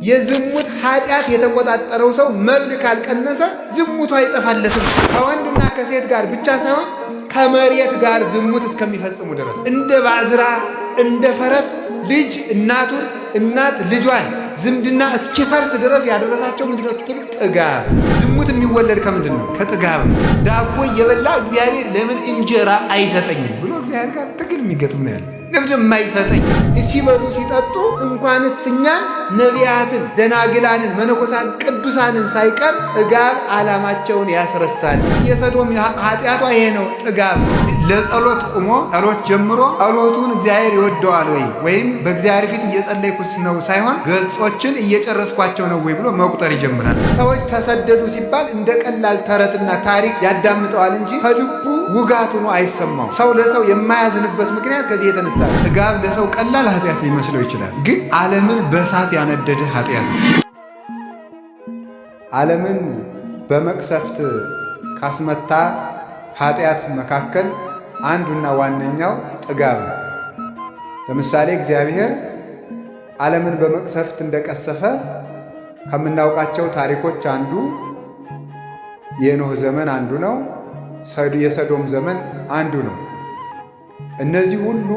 የዝሙት ኃጢአት የተቆጣጠረው ሰው መብል ካልቀነሰ ዝሙቱ አይጠፋለትም። ከወንድና ከሴት ጋር ብቻ ሳይሆን ከመሬት ጋር ዝሙት እስከሚፈጽሙ ድረስ እንደ ባዝራ እንደ ፈረስ ልጅ እናቱን እናት ልጇን ዝምድና እስኪፈርስ ድረስ ያደረሳቸው ምንድነው ስትሉ ጥጋብ። ዝሙት የሚወለድ ከምንድን ነው? ከጥጋብ። ዳቦ እየበላ እግዚአብሔር ለምን እንጀራ አይሰጠኝም ብሎ እግዚአብሔር ጋር ትግል የሚገጥም ነው ያለ። ለምን የማይሰጠኝ? ሲበሉ ሲጠጡ እንኳንስ እኛን ነቢያትን፣ ደናግላንን፣ መነኮሳን፣ ቅዱሳንን ሳይቀር ጥጋብ ዓላማቸውን ያስረሳል። የሰዶም ኃጢአቷ ይሄ ነው፣ ጥጋብ። ለጸሎት ቁሞ ጸሎት ጀምሮ ጸሎቱን እግዚአብሔር ይወደዋል ወይ ወይም በእግዚአብሔር ፊት እየጸለይኩት ነው ሳይሆን ገጾችን እየጨረስኳቸው ነው ወይ ብሎ መቁጠር ይጀምራል። ሰዎች ተሰደዱ ሲባል እንደ ቀላል ተረትና ታሪክ ያዳምጠዋል እንጂ ከልቡ ውጋት ሆኖ አይሰማው። ሰው ለሰው የማያዝንበት ምክንያት ከዚህ የተነሳ ጥጋብ ለሰው ቀላል ኃጢአት ሊመስለው ይችላል፣ ግን ዓለምን በእሳት ያነደደ ኃጢአት ነው። ዓለምን በመቅሰፍት ካስመታ ኃጢአት መካከል አንዱና ዋነኛው ጥጋብ ነው። ለምሳሌ እግዚአብሔር ዓለምን በመቅሰፍት እንደቀሰፈ ከምናውቃቸው ታሪኮች አንዱ የኖህ ዘመን አንዱ ነው። የሰዶም ዘመን አንዱ ነው። እነዚህ ሁሉ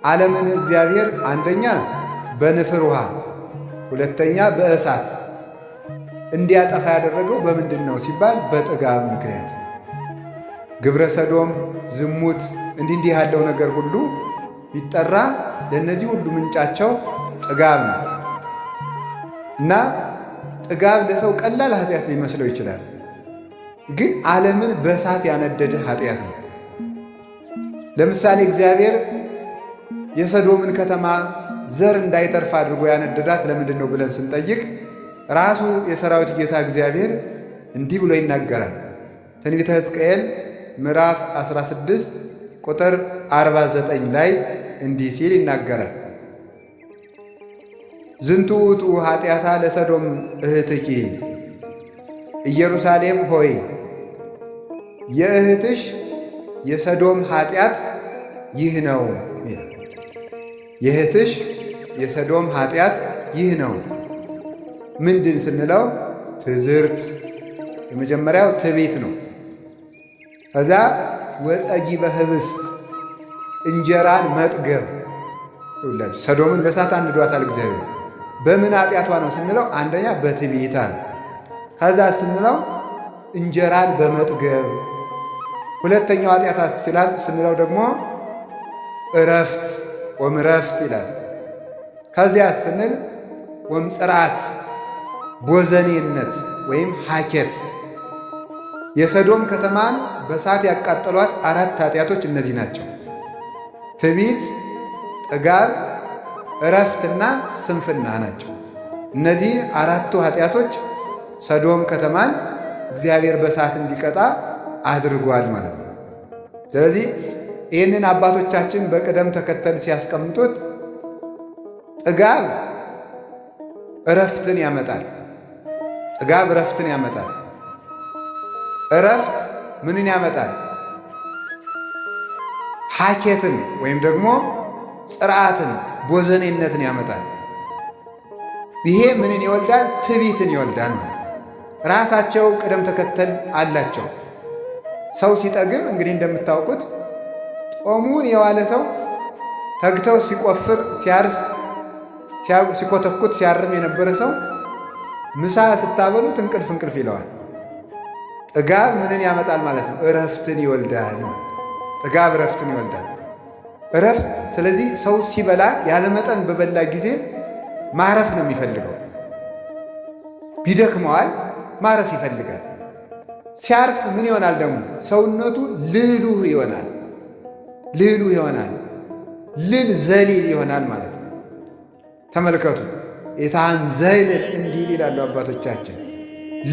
ዓለምን እግዚአብሔር አንደኛ በንፍር ውሃ፣ ሁለተኛ በእሳት እንዲያጠፋ ያደረገው በምንድን ነው ሲባል በጥጋብ ምክንያት ነው። ግብረ ሰዶም፣ ዝሙት እንዲህ እንዲህ ያለው ነገር ሁሉ ቢጠራ ለእነዚህ ሁሉ ምንጫቸው ጥጋብ ነው እና ጥጋብ ለሰው ቀላል ኃጢአት ሊመስለው ይችላል፣ ግን ዓለምን በእሳት ያነደደ ኃጢአት ነው። ለምሳሌ እግዚአብሔር የሰዶምን ከተማ ዘር እንዳይተርፍ አድርጎ ያነደዳት ለምንድን ነው ብለን ስንጠይቅ ራሱ የሰራዊት ጌታ እግዚአብሔር እንዲህ ብሎ ይናገራል። ትንቢተ ሕዝቅኤል ምዕራፍ 16 ቁጥር 49 ላይ እንዲህ ሲል ይናገራል። ዝንቱ ውእቱ ኃጢአታ ለሰዶም እህትኪ፣ ኢየሩሳሌም ሆይ የእህትሽ የሰዶም ኃጢአት ይህ ነው። የእህትሽ የሰዶም ኃጢአት ይህ ነው። ምንድን ስንለው ትዝርት፣ የመጀመሪያው ትዕቢት ነው። ከዛ ወጸጊበ ህብስት እንጀራን መጥገብ። ይውላችሁ ሰዶምን በእሳት አንድዷታል እግዚአብሔር። በምን ኃጢአቷ ነው ስንለው አንደኛ በትዕቢት አለ። ከዛ ስንለው እንጀራን በመጥገብ፣ ሁለተኛው ኃጢአቷ ስንለው ደግሞ እረፍት ወምረፍት ይላል። ከዚያ ስንል ወምጽርዓት ቦዘኔነት ወይም ሀኬት። የሰዶም ከተማን በእሳት ያቃጠሏት አራት ኃጢአቶች እነዚህ ናቸው። ትዕቢት፣ ጥጋብ፣ እረፍትና ስንፍና ናቸው። እነዚህ አራቱ ኃጢአቶች ሰዶም ከተማን እግዚአብሔር በእሳት እንዲቀጣ አድርጓል ማለት ነው። ስለዚህ ይህንን አባቶቻችን በቅደም ተከተል ሲያስቀምጡት ጥጋብ እረፍትን ያመጣል። ጥጋብ እረፍትን ያመጣል። እረፍት ምንን ያመጣል? ሀኬትን ወይም ደግሞ ጽርዓትን፣ ቦዘኔነትን ያመጣል። ይሄ ምንን ይወልዳል? ትዕቢትን ይወልዳል ማለት ነው። ራሳቸው ቅደም ተከተል አላቸው። ሰው ሲጠግብ እንግዲህ እንደምታውቁት ጾሙን የዋለ ሰው ተግተው ሲቆፍር ሲያርስ ሲኮተኩት ሲያርም የነበረ ሰው ምሳ ስታበሉት እንቅልፍ እንቅልፍ ይለዋል። ጥጋብ ምንን ያመጣል ማለት ነው? እረፍትን ይወልዳል ማለት ነው። ጥጋብ እረፍትን ይወልዳል። እረፍት። ስለዚህ ሰው ሲበላ ያለመጠን በበላ ጊዜ ማረፍ ነው የሚፈልገው። ቢደክመዋል ማረፍ ይፈልጋል። ሲያርፍ ምን ይሆናል ደግሞ? ሰውነቱ ልሉህ ይሆናል። ልሉ ይሆናል። ልል ዘሊል ይሆናል ማለት ነው። ተመልከቱ የታን ዘይልል እንዲል ይላሉ አባቶቻችን።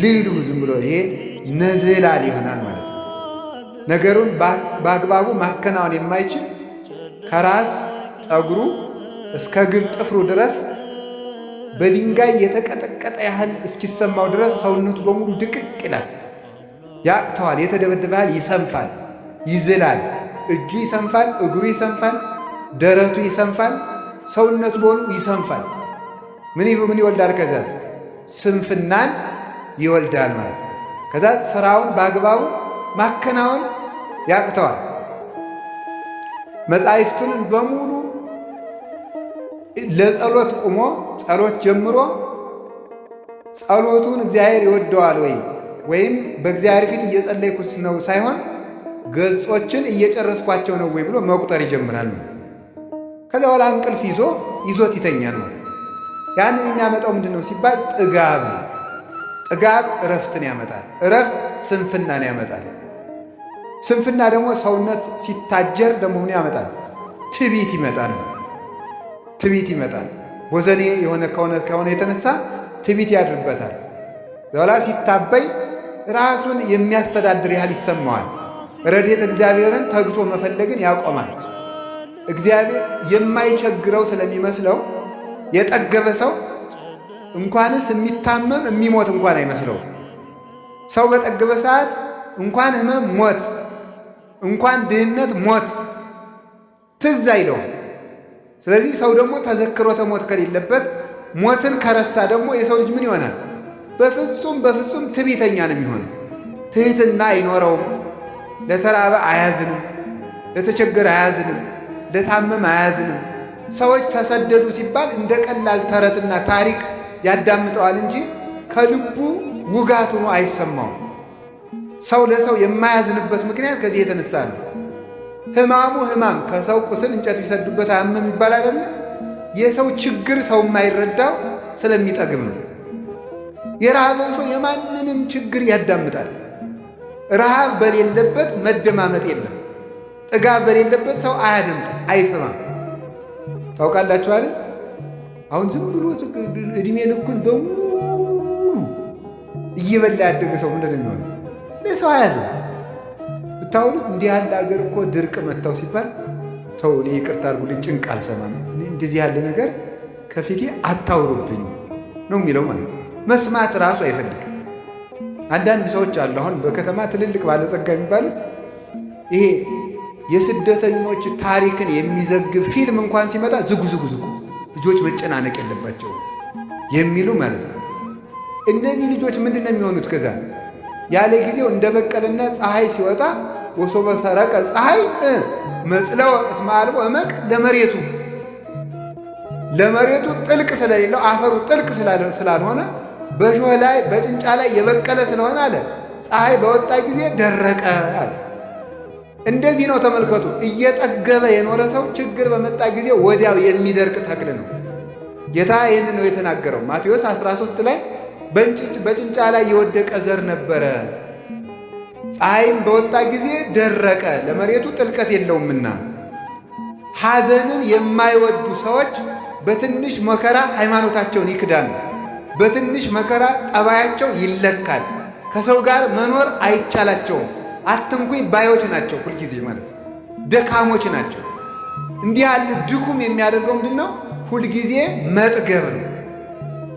ልሉ ዝም ብሎ ይሄ ነዝላል ይሆናል ማለት ነው። ነገሩን በአግባቡ ማከናወን የማይችል ከራስ ጠጉሩ እስከ እግር ጥፍሩ ድረስ በድንጋይ የተቀጠቀጠ ያህል እስኪሰማው ድረስ ሰውነቱ በሙሉ ድቅቅ ይላል። ያቅተዋል። የተደበደበ ያህል ይሰንፋል፣ ይዝላል። እጁ ይሰንፋል፣ እግሩ ይሰንፋል፣ ደረቱ ይሰንፋል፣ ሰውነቱ በሙሉ ይሰንፋል። ምን ምን ይወልዳል? ከዛስ ስንፍናን ይወልዳል ማለት ነው። ከዛ ስራውን በአግባቡ ማከናወን ያቅተዋል። መጻሕፍቱን በሙሉ ለጸሎት ቁሞ ጸሎት ጀምሮ ጸሎቱን እግዚአብሔር ይወደዋል ወይ ወይም በእግዚአብሔር ፊት እየጸለይኩት ነው ሳይሆን ገጾችን እየጨረስኳቸው ነው ወይ ብሎ መቁጠር ይጀምራል ማለት ነው። ከዛ በኋላ እንቅልፍ ይዞት ይተኛል ማለት ነው። ያንን የሚያመጣው ምንድን ነው ሲባል ጥጋብ ነው። ጥጋብ እረፍትን ያመጣል። እረፍት ስንፍናን ያመጣል። ስንፍና ደግሞ ሰውነት ሲታጀር ደግሞ ምን ያመጣል? ትቢት ይመጣል። ትቢት ይመጣል። ቦዘኔ የሆነ ከሆነ የተነሳ ትቢት ያድርበታል። ኋላ ሲታበይ ራሱን የሚያስተዳድር ያህል ይሰማዋል። ረድኤተ እግዚአብሔርን ተግቶ መፈለግን ያቆማል። እግዚአብሔር የማይቸግረው ስለሚመስለው የጠገበ ሰው እንኳንስ የሚታመም የሚሞት እንኳን አይመስለው። ሰው በጠገበ ሰዓት እንኳን ሕመም ሞት፣ እንኳን ድህነት ሞት ትዝ አይለውም። ስለዚህ ሰው ደግሞ ተዘክሮተ ሞት ከሌለበት ሞትን ከረሳ ደግሞ የሰው ልጅ ምን ይሆናል? በፍጹም በፍጹም ትዕቢተኛ ነው የሚሆነው። ትህትና አይኖረውም። ለተራበ አያዝንም፣ ለተቸገረ አያዝንም፣ ለታመም አያዝንም። ሰዎች ተሰደዱ ሲባል እንደ ቀላል ተረትና ታሪክ ያዳምጠዋል እንጂ ከልቡ ውጋት ሆኖ አይሰማውም። ሰው ለሰው የማያዝንበት ምክንያት ከዚህ የተነሳ ነው። ሕማሙ ሕማም ከሰው ቁስል እንጨት ቢሰዱበት አያምም ይባል አይደለ? የሰው ችግር ሰው የማይረዳው ስለሚጠግብ ነው። የረሃበው ሰው የማንንም ችግር ያዳምጣል። ረሃብ በሌለበት መደማመጥ የለም። ጥጋብ በሌለበት ሰው አያደምጥም፣ አይሰማም። ታውቃላችሁ አይደል? አሁን ዝም ብሎ እድሜ ልኩን በሙሉ እየበላ ያደገ ሰው ምንድን ነው የሚሆነው? ለሰው አያዝም። ብታውሉት እንዲህ ያለ ሀገር እኮ ድርቅ መታው ሲባል ተው እኔ ይቅርታ አድርጉልኝ፣ ጭንቅ አልሰማም፣ እኔ እንደዚህ ያለ ነገር ከፊቴ አታውሩብኝ ነው የሚለው ማለት ነው። መስማት ራሱ አይፈልግም። አንዳንድ ሰዎች አሉ አሁን በከተማ ትልልቅ ባለጸጋ የሚባሉት ይሄ የስደተኞች ታሪክን የሚዘግብ ፊልም እንኳን ሲመጣ ዝጉ ዝጉ ዝጉ ልጆች መጨናነቅ የለባቸው የሚሉ ማለት ነው። እነዚህ ልጆች ምንድን ነው የሚሆኑት? ከዛ ያለ ጊዜው እንደበቀለና ፀሐይ ሲወጣ ወሶበ ሰረቀ ፀሐይ መጽለወ እስመ አልቦ እመቅ ለመሬቱ ለመሬቱ ጥልቅ ስለሌለው አፈሩ ጥልቅ ስላልሆነ በሾህ ላይ በጭንጫ ላይ የበቀለ ስለሆነ አለ ፀሐይ በወጣ ጊዜ ደረቀ አለ። እንደዚህ ነው ተመልከቱ። እየጠገበ የኖረ ሰው ችግር በመጣ ጊዜ ወዲያው የሚደርቅ ተክል ነው። ጌታ ይህን ነው የተናገረው። ማቴዎስ 13 ላይ በጭንጫ ላይ የወደቀ ዘር ነበረ፣ ፀሐይም በወጣ ጊዜ ደረቀ፣ ለመሬቱ ጥልቀት የለውምና። ሐዘንን የማይወዱ ሰዎች በትንሽ መከራ ሃይማኖታቸውን ይክዳሉ። በትንሽ መከራ ጠባያቸው ይለካል። ከሰው ጋር መኖር አይቻላቸውም። አትንኩኝ ባዮች ናቸው፣ ሁልጊዜ ማለት ነው። ደካሞች ናቸው። እንዲህ ያለ ድኩም የሚያደርገው ምንድን ነው? ሁልጊዜ መጥገብ ነው።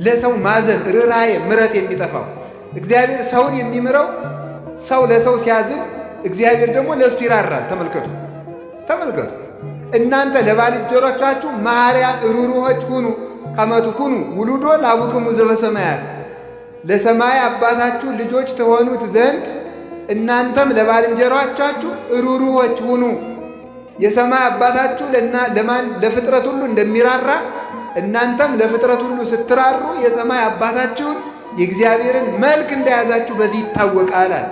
ለሰው ማዘን፣ ርኅራኄ፣ ምረት የሚጠፋው እግዚአብሔር ሰውን የሚምረው ሰው ለሰው ሲያዝን፣ እግዚአብሔር ደግሞ ለእሱ ይራራል። ተመልከቱ፣ ተመልከቱ። እናንተ ለባልንጀሮቻችሁ መሐሪያን ርኅሩኆች ሁኑ ከመ ትኩኑ ውሉዶ ለአቡክሙ ዘበሰማያት፣ ለሰማይ አባታችሁ ልጆች ትሆኑት ዘንድ እናንተም ለባልንጀሮቻችሁ ርኅሩኆች ሁኑ። የሰማይ አባታችሁ ለማን ለፍጥረት ሁሉ እንደሚራራ እናንተም ለፍጥረት ሁሉ ስትራሩ የሰማይ አባታችሁን የእግዚአብሔርን መልክ እንደያዛችሁ በዚህ ይታወቃል አለ።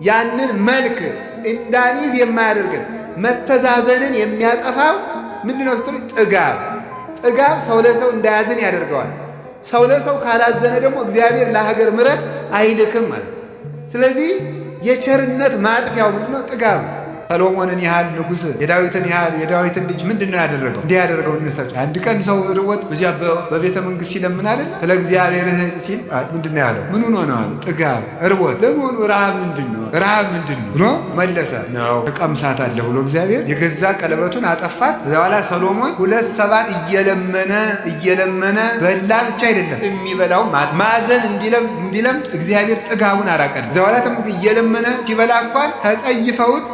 ያንን መልክ እንዳንይዝ የማያደርግን መተዛዘንን የሚያጠፋው ምንድን ነው ስትሉ፣ ጥጋብ። ጥጋብ ሰው ለሰው እንዳያዝን ያደርገዋል። ሰው ለሰው ካላዘነ ደግሞ እግዚአብሔር ለሀገር ምሕረት አይልክም ማለት ነው። ስለዚህ የቸርነት ማጥፊያው ምንድን ነው? ጥጋብ። ሰሎሞንን ያህል ንጉሥ የዳዊትን ያህል የዳዊትን ልጅ ምንድን ነው ያደረገው? እንዲህ ያደረገው ይመስላችሁ? አንድ ቀን ሰው ርቦት በዚያ በቤተ መንግሥት ሲለምን አይደል ስለ እግዚአብሔር ሲል ምንድን ነው ያለው? ምን ሆኖ ነው አለ? ጥጋብ፣ እርቦት። ለመሆኑ ረሃብ ምንድን ነው? ረሃብ ምንድን ነው ብሎ መለሰ። ነው እቀምሳታለሁ ብሎ እግዚአብሔር የገዛ ቀለበቱን አጠፋት። ከዚያ በኋላ ሰሎሞን 2 ሰባት እየለመነ እየለመነ በላ ብቻ አይደለም የሚበላው ማዘን እንዲለምድ እግዚአብሔር ጥጋቡን አራቀል። ከዚያ በኋላ እየለመነ ሲበላ እንኳን ተጸይፈውት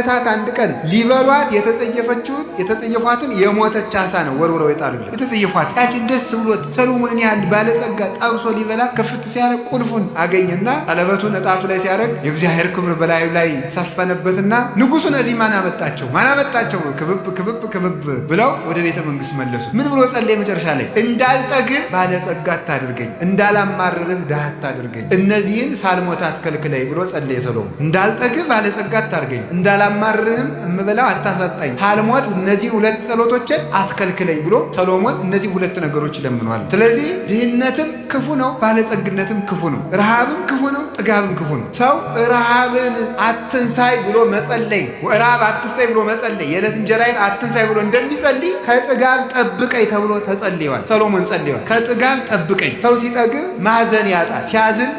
ከዕለታት አንድ ቀን ሊበሏት የተጸየፈችውን የተጸየፏትን የሞተች አሳ ነው ወርውረው የጣሉለት። የተጸየፏት ያችን ደስ ብሎት ሰሎሞንን ያህል ባለጸጋ ጠብሶ ሊበላ ክፍት ሲያደርግ ቁልፉን አገኘና ቀለበቱን እጣቱ ላይ ሲያደርግ የእግዚአብሔር ክብር በላዩ ላይ ሰፈነበትና ንጉሱን እዚህ ማን አመጣቸው? ማን አመጣቸው? ክብብ ክብብ ክብብ ብለው ወደ ቤተ መንግስት መለሱ። ምን ብሎ ጸለየ? መጨረሻ ላይ እንዳልጠግብ ባለጸጋ አታድርገኝ፣ እንዳላማርርህ ድሃ አታድርገኝ፣ እነዚህን ሳልሞት አትከልክለኝ ብሎ ጸለየ ሰሎሞን። እንዳልጠግብ ባለጸጋ አታድርገኝ፣ እንዳላማርርህም እምበላው አታሳጣኝ፣ ሳልሞት እነዚህን ሁለት ጸሎቶችን አትከልክለኝ ብሎ ሰሎሞን እነዚህ ሁለት ነገሮች ለምኗል። ስለዚህ ድህነትም ክፉ ነው፣ ባለጸግነትም ክፉ ነው፣ ረሃብም ክፉ ነው፣ ጥጋብም ክፉ ነው። ሰው ረሃብን አትንሳይ ብሎ መጸለይ፣ ረሃብ አትስጠኝ ብሎ መጸለይ፣ የዕለት እንጀራዬን አትንሳይ ብሎ እንደሚጸልይ ከጥጋብ ጠብቀኝ ተብሎ ተጸልየዋል። ሰሎሞን ጸልየዋል። ከጥጋብ ጠብቀኝ። ሰው ሲጠግብ ማዘን ያጣል። ሲያዝን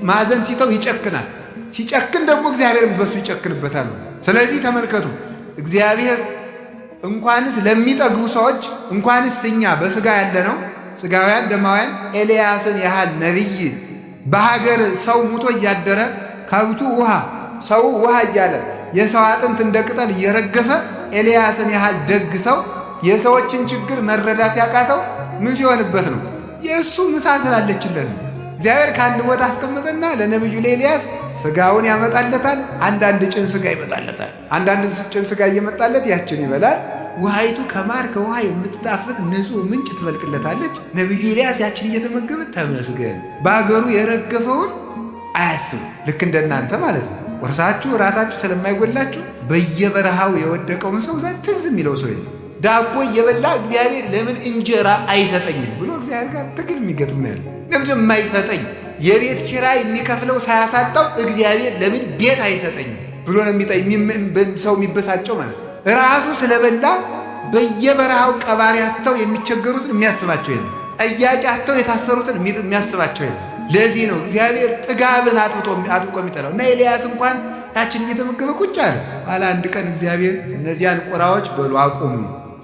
ማዘን ሲተው ይጨክናል። ሲጨክን ደግሞ እግዚአብሔርም በሱ ይጨክንበታል። ስለዚህ ተመልከቱ፣ እግዚአብሔር እንኳንስ ለሚጠግቡ ሰዎች እንኳንስ እኛ በስጋ ያለ ነው ስጋውያን ደማውያን ኤልያስን ያህል ነቢይ በሀገር ሰው ሙቶ እያደረ ከብቱ ውሃ ሰው ውሃ እያለ የሰው አጥንት እንደ ቅጠል እየረገፈ ኤልያስን ያህል ደግ ሰው የሰዎችን ችግር መረዳት ያቃተው ምን ሲሆንበት ነው? የእሱ ምሳ ስላለችለት ነው። እግዚአብሔር ከአንድ ቦታ አስቀምጠና ለነቢዩ ለኤልያስ ስጋውን ያመጣለታል። አንዳንድ ጭን ስጋ ይመጣለታል። አንዳንድ ጭን ስጋ እየመጣለት ያችን ይበላል። ውሃይቱ ከማር ከውሃ የምትጣፍጥ ንጹሕ ምንጭ ትፈልቅለታለች። ነቢዩ ኤልያስ ያችን እየተመገበ ተመስገን፣ በአገሩ የረገፈውን አያስቡ። ልክ እንደናንተ ማለት ነው። ቁርሳችሁ እራታችሁ ስለማይጎላችሁ በየበረሃው የወደቀውን ሰው ትዝ የሚለው ሰው የለም። ዳቦ እየበላ እግዚአብሔር ለምን እንጀራ አይሰጠኝም ብሎ እግዚአብሔር ጋር ትግል የሚገጥም ነው ያለው። ለምን የማይሰጠኝ የቤት ኪራይ የሚከፍለው ሳያሳጣው እግዚአብሔር ለምን ቤት አይሰጠኝም ብሎ ነው ሰው የሚበሳጨው ማለት ነው። ራሱ ስለበላ በየበረሃው ቀባሪ አጥተው የሚቸገሩትን የሚያስባቸው የለም። ጠያቂ አጥተው የታሰሩትን የሚያስባቸው የለም። ለዚህ ነው እግዚአብሔር ጥጋብን አጥብቆ የሚጠላው። እና ኤልያስ እንኳን ያችን እየተመገበ ቁጭ አለ። ኋላ አንድ ቀን እግዚአብሔር እነዚያን ቁራዎች በሉ አቁሙ፣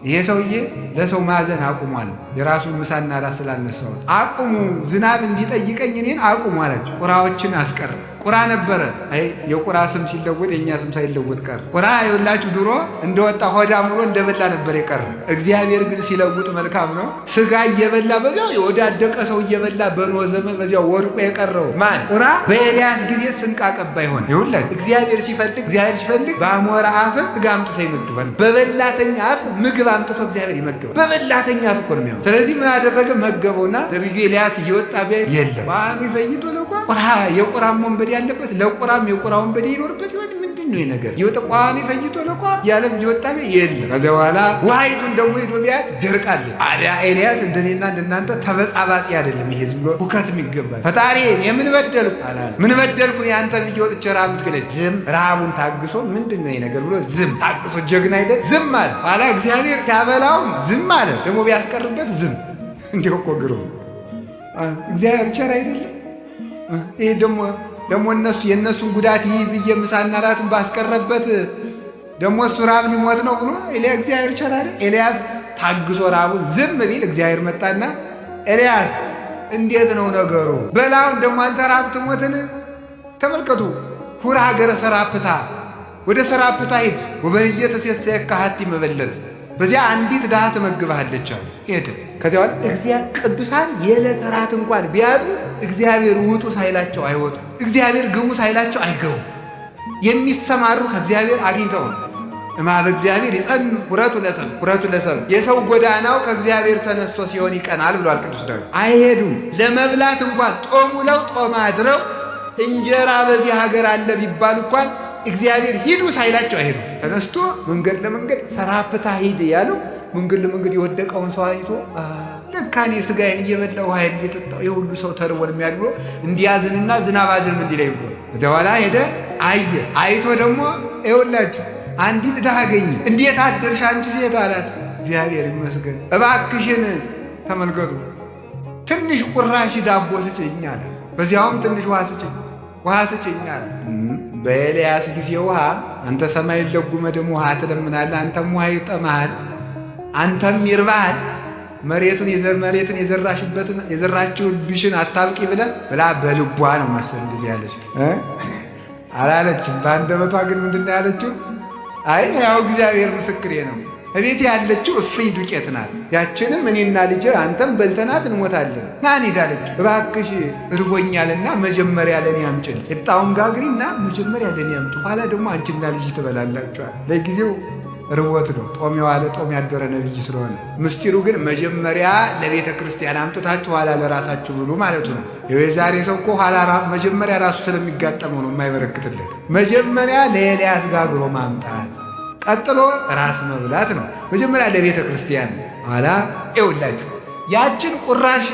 ይሄ ሰውዬ ለሰው ማዘን አቁሟል፣ የራሱን ምሳና ራስ ስላልነሳሁት አቁሙ፣ ዝናብ እንዲጠይቀኝ እኔን አቁሙ አላቸው። ቁራዎችን አስቀረ። ቁራ ነበረ። አይ የቁራ ስም ሲለወጥ የእኛ ስም ሳይለወጥ ቀረ። ቁራ የሁላችሁ ድሮ እንደወጣ ሆዳ ሙሎ እንደበላ ነበር የቀረ። እግዚአብሔር ግን ሲለውጥ መልካም ነው። ስጋ እየበላ በዚያው የወዳደቀ ሰው እየበላ በኖህ ዘመን በዚያው ወድቆ የቀረው ማን ቁራ በኤልያስ ጊዜ ስንቅ አቀባይ ሆነ። ይኸውላችሁ እግዚአብሔር ሲፈልግ እግዚአብሔር ሲፈልግ በአሞራ አፍ ስጋ አምጥቶ ይመግባል። በበላተኛ አፍ ምግብ አምጥቶ እግዚአብሔር ይመግባል። በበላተኛ አፍ እኮ ነው የሚሆነው። ስለዚህ ምን አደረገ? መገበውና ነቢዩ ኤልያስ እየወጣ ቢያይ የለም ቋሚ ፈይቶ ለቋ ቁራ የቁራም ወንበዴ ያለበት ለቁራም የቁራ ወንበዴ ይኖርበት ይሆን? ምንድን ነው ነገር? ይወጣ ቋሚ ፈይቶ ለቋ ያለም እየወጣ የለም። ከዚያ በኋላ ውሃይቱን ደግሞ ሄዶ ቢያት ደርቃለች። አዲያ ኤልያስ እንደኔና እንደናንተ ተበጻባጺ አይደለም። ይሄ ዝም ብሎ ሁከት የሚገባል። ፈጣሪ የምን በደልኩ ምን በደልኩ ያንተ ብዬ ወጥቼ ረሃብ ምትገለኝ ዝም ረሃቡን ታግሶ ምንድን ነው ነገር ብሎ ዝም ታግሶ ጀግና አይደል? ዝም አለ። ኋላ እግዚአብሔር ያበላውን ዝም አለ። ደግሞ ቢያስቀርበት ዝም። እንዲያው እኮ ግሩም እግዚአብሔር ቸር አይደለም? ይሄ ደግሞ ደግሞ እነሱ የእነሱን ጉዳት ይህ ብዬ ምሳና እራቱን ባስቀረበት ደግሞ እሱ ራብ ሊሞት ነው ብሎ እግዚአብሔር ቸር አይደል? ኤልያስ ታግሶ ራቡን ዝም ቢል እግዚአብሔር መጣና ኤልያስ እንዴት ነው ነገሩ? በላውን ደግሞ አንተ ራብ ትሞትን? ተመልከቱ፣ ሁር ሀገረ ሰራፕታ፣ ወደ ሰራፕታ ሂድ፣ ወበህየ ተሴሰየከ ሀቲ መበለት፣ በዚያ አንዲት ድሃ ትመግብሃለች አለ። ሄደ። ከዚያ በኋላ እግዚአብሔር ቅዱሳን የዕለት ራት እንኳን ቢያጡ እግዚአብሔር ውጡ ሳይላቸው አይወጡ፣ እግዚአብሔር ግቡ ሳይላቸው አይገቡ። የሚሰማሩ ከእግዚአብሔር አግኝተው ነው። እማበ እግዚአብሔር ይጸኑ ሁረቱ ለሰብ ሁረቱ ለሰብ የሰው ጎዳናው ከእግዚአብሔር ተነስቶ ሲሆን ይቀናል ብሏል ቅዱስ ዳዊት። አይሄዱም ለመብላት እንኳን ጦም ውለው ጦም አድረው እንጀራ በዚህ ሀገር አለ ቢባል እንኳን እግዚአብሔር ሂዱ ሳይላቸው አይሄዱ። ተነስቶ መንገድ ለመንገድ ሰራፕታ ሂድ ያለው መንገድ ለመንገድ የወደቀውን ሰው አይቶ ለካ እኔ ስጋዬን እየበላሁ ውሃዬን እየጠጣሁ የሁሉ ሰው ተርቦን የሚያድሮ እንዲያዝንና ዝናብ አዝንም እንዲለይ ብሎ ከዚያ በኋላ ሄደ። አየ። አይቶ ደግሞ ይኸውላችሁ አንዲት ድሃ አገኘ። እንዴት አደርሽ አንቺ ሴት አላት። እግዚአብሔር ይመስገን፣ እባክሽን ተመልከቱ፣ ትንሽ ቁራሽ ዳቦ ስጭኝ አላት። በዚያውም ትንሽ ውሃ ስጭኝ ውሃ ስጭኝ አላት። በኤልያስ ጊዜ ውሃ አንተ ሰማይን ለጉመ ደግሞ ውሃ ትለምናለህ፣ አንተም ውሃ ይጠማሃል፣ አንተም ይርባሃል። መሬቱን መሬትን የዘራሽበትን የዘራችሁብሽን አታብቂ ብለህ ብላ በልቧ ነው መሰል እንደዚህ ያለች አላለችም። በአንደበቷ ግን ምንድን ነው ያለችው? አይ ያው እግዚአብሔር ምስክሬ ነው። እቤት ያለችው እፍኝ ዱቄት ናት። ያችንም እኔና ልጄ አንተም በልተናት እንሞታለን። ና እንሂድ አለችው። እባክሽ እርቦኛልና መጀመሪያ ለእኔ አምጪን፣ ቂጣውን ጋግሪና መጀመሪያ ለእኔ አምጪ፣ ኋላ ደግሞ አንቺና ልጅ ትበላላችኋል። ለጊዜው ርቦት ነው፣ ጦም የዋለ ጦም ያደረ ነቢይ ስለሆነ። ምስጢሩ ግን መጀመሪያ ለቤተ ክርስቲያን አምጥታችሁ ኋላ ለራሳችሁ ብሉ ማለቱ ነው። የዛሬ ሰው እኮ ኋላ መጀመሪያ ራሱ ስለሚጋጠመው ነው የማይበረክትለት። መጀመሪያ ለኤልያስ ጋግሮ ማምጣት፣ ቀጥሎ ራስ መብላት ነው። መጀመሪያ ለቤተ ክርስቲያን፣ ኋላ ይውላችሁ ያችን ቁራሽ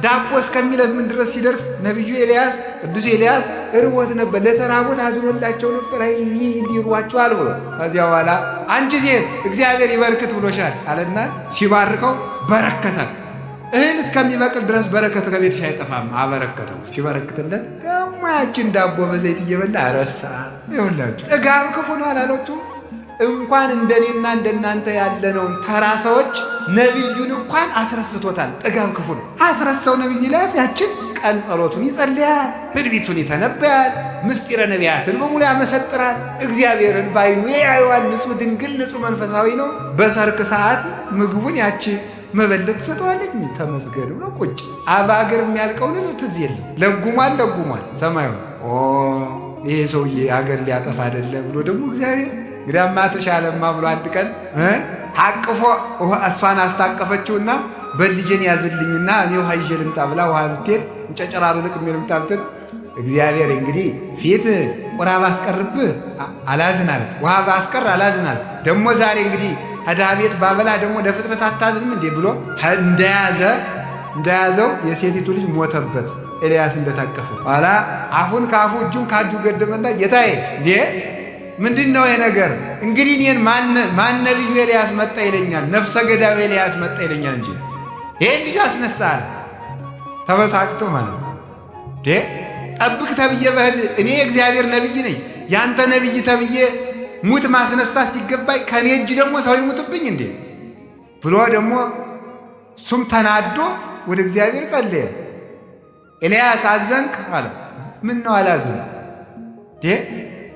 ዳቦ እስከሚለምን ድረስ ሲደርስ ነቢዩ ኤልያስ ቅዱስ ኤልያስ እርቦት ነበር። ለተራቡት አዝኖላቸው ነበር። አይ እንዲርቧቸዋል ብሎ ከዚያ በኋላ አንቺ ሴት እግዚአብሔር ይበርክት ብሎሻል አለና ሲባርከው በረከተ። እህል እስከሚበቅል ድረስ በረከት ከቤትሽ አይጠፋም። አበረከተው። ሲበረክትለት ደግሞ ያችን ዳቦ በዘይት እየበላ ረሳ። ይኸውላችሁ ጥጋብ ክፉ ነው አላላችሁም? እንኳን እንደኔና እንደናንተ ያለነውን ተራ ሰዎች ነቢዩን እንኳን አስረስቶታል። ጥጋብ ክፉ ነው። አስረሳው ነቢይ ኤልያስ ያችን ቀን ጸሎቱን ይጸልያል፣ ትንቢቱን ይተነበያል፣ ምስጢረ ነቢያትን በሙሉ ያመሰጥራል። እግዚአብሔርን ባይኑ ያየዋል። ንጹሕ ድንግል ንጹሕ መንፈሳዊ ነው። በሰርክ ሰዓት ምግቡን ያቺ መበለት ትሰጠዋለች። ተመስገን ብሎ ቁጭ አባገር የሚያልቀውን ሕዝብ ትዝ የለም። ለጉሟል ለጉሟል ሰማዩን ይሄ ሰውዬ አገር ሊያጠፋ አይደለ ብሎ ደግሞ እግዚአብሔር እንግዲያማ ተሻለማ ብሎ አንድ ቀን ታቅፎ እሷን አስታቀፈችውና በልጄን ያዝልኝና እኔ ውሃ ይዤ ልምጣ ብላ ውሃ ብትሄድ እንጨጨራሩ ልቅሜ ልምጣ ብትል እግዚአብሔር እንግዲህ ፊት ቁራ ባስቀርብህ አላዝን አለ፣ ውሃ ባስቀር አላዝን አለ። ደግሞ ዛሬ እንግዲህ ከድሃ ቤት ባበላ ደግሞ ለፍጥረት አታዝንም እንዴ ብሎ እንደያዘው የሴቲቱ ልጅ ሞተበት። ኤልያስ እንደታቀፈ ኋላ አፉን ከአፉ እጁን ከእጁ ገደመና ጌታዬ እንዴ ምንድን ነው የነገር? እንግዲህ እኔን ማን ነቢዩ ኤልያስ መጣ ይለኛል፣ ነፍሰ ገዳዩ ኤልያስ መጣ ይለኛል እንጂ ይሄን ልጅ አስነሳል። ተበሳቅቶ ማለት ነው። ጠብቅ ተብዬ በህድ እኔ የእግዚአብሔር ነቢይ ነኝ፣ ያንተ ነቢይ ተብዬ ሙት ማስነሳት ሲገባኝ ከኔ እጅ ደግሞ ሰው ይሙትብኝ እንዴ ብሎ ደግሞ እሱም ተናዶ ወደ እግዚአብሔር ጸለየ። ኤልያስ አዘንክ አለ። ምን ነው አላዝን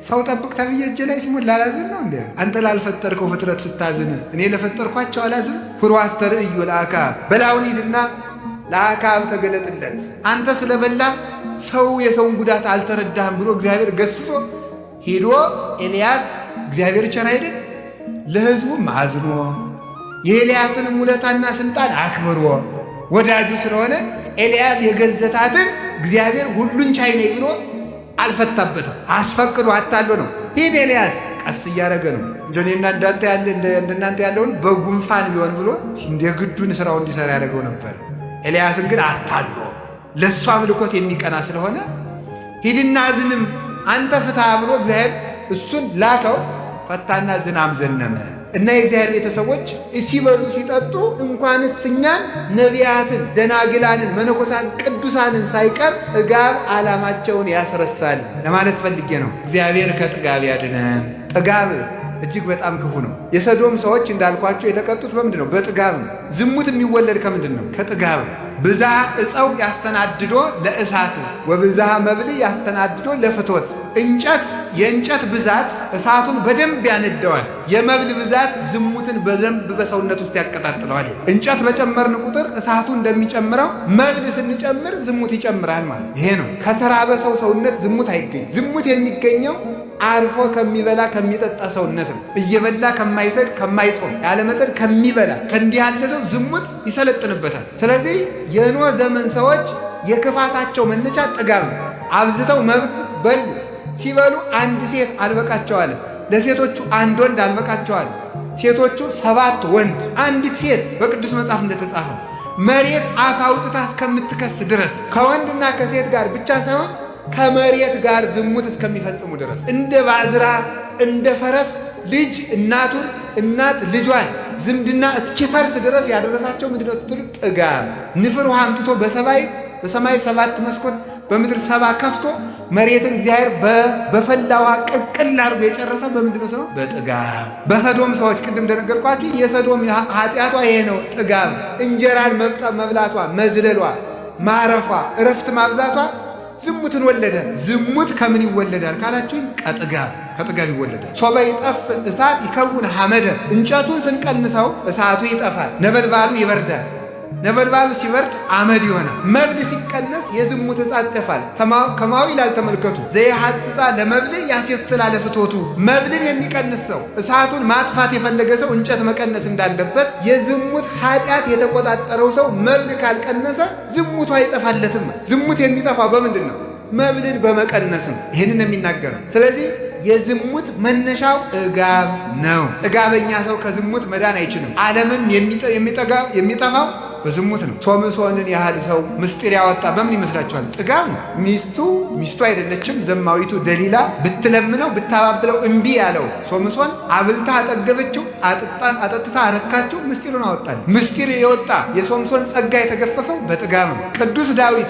ሰው ጠብቅ ተብዬ እጄ ላይ ሲሞት ላላዝን ነው እንዴ? አንተ ላልፈጠርከው ፍጥረት ስታዝን እኔ ለፈጠርኳቸው አላዝን? ሁሩ አስተርእዮ ለአክዓብ በላውን ሂድና ለአክዓብ ተገለጥለት። አንተ ስለበላ ሰው የሰውን ጉዳት አልተረዳህም ብሎ እግዚአብሔር ገስጾ ሄዶ ኤልያስ እግዚአብሔር ቸር አይደል? ለሕዝቡም አዝኖ የኤልያስንም ውለታና ስልጣን አክብሮ ወዳጁ ስለሆነ ኤልያስ የገዘታትን እግዚአብሔር ሁሉን ቻይ ነኝ ብሎ አልፈታበትም። አስፈቅዶ አታሎ ነው። ሂድ ኤልያስ ቀስ እያደረገ ነው። እንደኔና እንደናንተ ያለውን በጉንፋን ቢሆን ብሎ እንደ ግዱን ስራው እንዲሰራ ያደረገው ነበር። ኤልያስን ግን አታሎ ለእሱ አምልኮት የሚቀና ስለሆነ ሂድና ዝንም አንተ ፍታ ብሎ እግዚአብሔር እሱን ላከው። ፈታና ዝናም ዘነመ። እና የእግዚአብሔር ቤተሰቦች ሲበሉ ሲጠጡ እንኳንስ እኛን ነቢያትን፣ ደናግላንን፣ መነኮሳን፣ ቅዱሳንን ሳይቀር ጥጋብ ዓላማቸውን ያስረሳል ለማለት ፈልጌ ነው። እግዚአብሔር ከጥጋብ ያድነን። ጥጋብ እጅግ በጣም ክፉ ነው። የሰዶም ሰዎች እንዳልኳቸው የተቀጡት በምንድን ነው? በጥጋብ ነው። ዝሙት የሚወለድ ከምንድን ነው? ከጥጋብ ነው። ብዝሃ ዕፀው ያስተናድዶ ለእሳት ወብዝሃ መብል ያስተናድዶ ለፍቶት። እንጨት የእንጨት ብዛት እሳቱን በደንብ ያነደዋል። የመብል ብዛት ዝሙትን በደንብ በሰውነት ውስጥ ያቀጣጥለዋል። እንጨት በጨመርን ቁጥር እሳቱ እንደሚጨምረው መብል ስንጨምር ዝሙት ይጨምራል ማለት ይሄ ነው። ከተራበ ሰው ሰውነት ዝሙት አይገኝም። ዝሙት የሚገኘው አርፎ ከሚበላ ከሚጠጣ ሰውነት ነው። እየበላ ከማይሰድ ከማይጾም ያለመጠን ከሚበላ ከእንዲህ ያለ ሰው ዝሙት ይሰለጥንበታል። ስለዚህ የኖህ ዘመን ሰዎች የክፋታቸው መነሻ ጥጋብ ነው። አብዝተው መብል በሉ። ሲበሉ አንድ ሴት አልበቃቸው አለ። ለሴቶቹ አንድ ወንድ አልበቃቸው አለ። ሴቶቹ 7 ወንድ አንዲት ሴት በቅዱስ መጽሐፍ እንደተጻፈው መሬት አፍ አውጥታ እስከምትከስ ድረስ ከወንድና ከሴት ጋር ብቻ ሳይሆን ከመሬት ጋር ዝሙት እስከሚፈጽሙ ድረስ እንደ ባዝራ እንደ ፈረስ ልጅ እናቱን እናት ልጇን ዝምድና እስኪፈርስ ድረስ ያደረሳቸው ምንድነው ስትሉ ጥጋብ። ንፍር ውሃ አምጥቶ በሰማይ 7 መስኮት በምድር 7 ከፍቶ መሬትን እግዚአብሔር በፈላ ውሃ ቅቅል አድርጎ የጨረሰ በምንድነው ነው? በጥጋብ። በሰዶም ሰዎች ቅድም እንደነገርኳችሁ የሰዶም ኃጢአቷ ይሄ ነው፣ ጥጋብ። እንጀራን መብላቷ፣ መዝለሏ፣ ማረፏ፣ እረፍት ማብዛቷ ዝሙትን ወለደ። ዝሙት ከምን ይወለዳል ካላችሁኝ ከጥጋብ። ከጥጋብ ይወለዳል። ሶበ ይጠፍ እሳት ይከውን ሐመደ። እንጨቱን ስንቀንሰው እሳቱ ይጠፋል፣ ነበልባሉ ይበርዳል። ነበልባሉ ሲበርድ አመድ ይሆናል። መብል ሲቀነስ የዝሙት እሳት ይጠፋል። ከማዊ ይላል ተመልከቱ፣ ዘይሐጽጻ ለመብል ያሴስላ ለፍቶቱ። መብልን የሚቀንስ ሰው እሳቱን ማጥፋት የፈለገ ሰው እንጨት መቀነስ እንዳለበት የዝሙት ኃጢአት የተቆጣጠረው ሰው መብል ካልቀነሰ ዝሙቱ አይጠፋለትም። ዝሙት የሚጠፋው በምንድን ነው? መብልን በመቀነስ ነው። ይህንን የሚናገረው። ስለዚህ የዝሙት መነሻው ጥጋብ ነው። ጥጋበኛ ሰው ከዝሙት መዳን አይችልም። ዓለምም የሚጠፋው በዝሙት ነው። ሶምሶንን ያህል ሰው ምስጢር ያወጣ በምን ይመስላችኋል? ጥጋብ ነው። ሚስቱ ሚስቱ አይደለችም ዘማዊቱ ደሊላ ብትለምነው ብታባብለው እምቢ ያለው ሶምሶን አብልታ አጠገበችው፣ አጠጥታ አረካችው፣ ምስጢሩን አወጣል። ምስጢር የወጣ የሶምሶን ጸጋ የተገፈፈው በጥጋብ ነው። ቅዱስ ዳዊት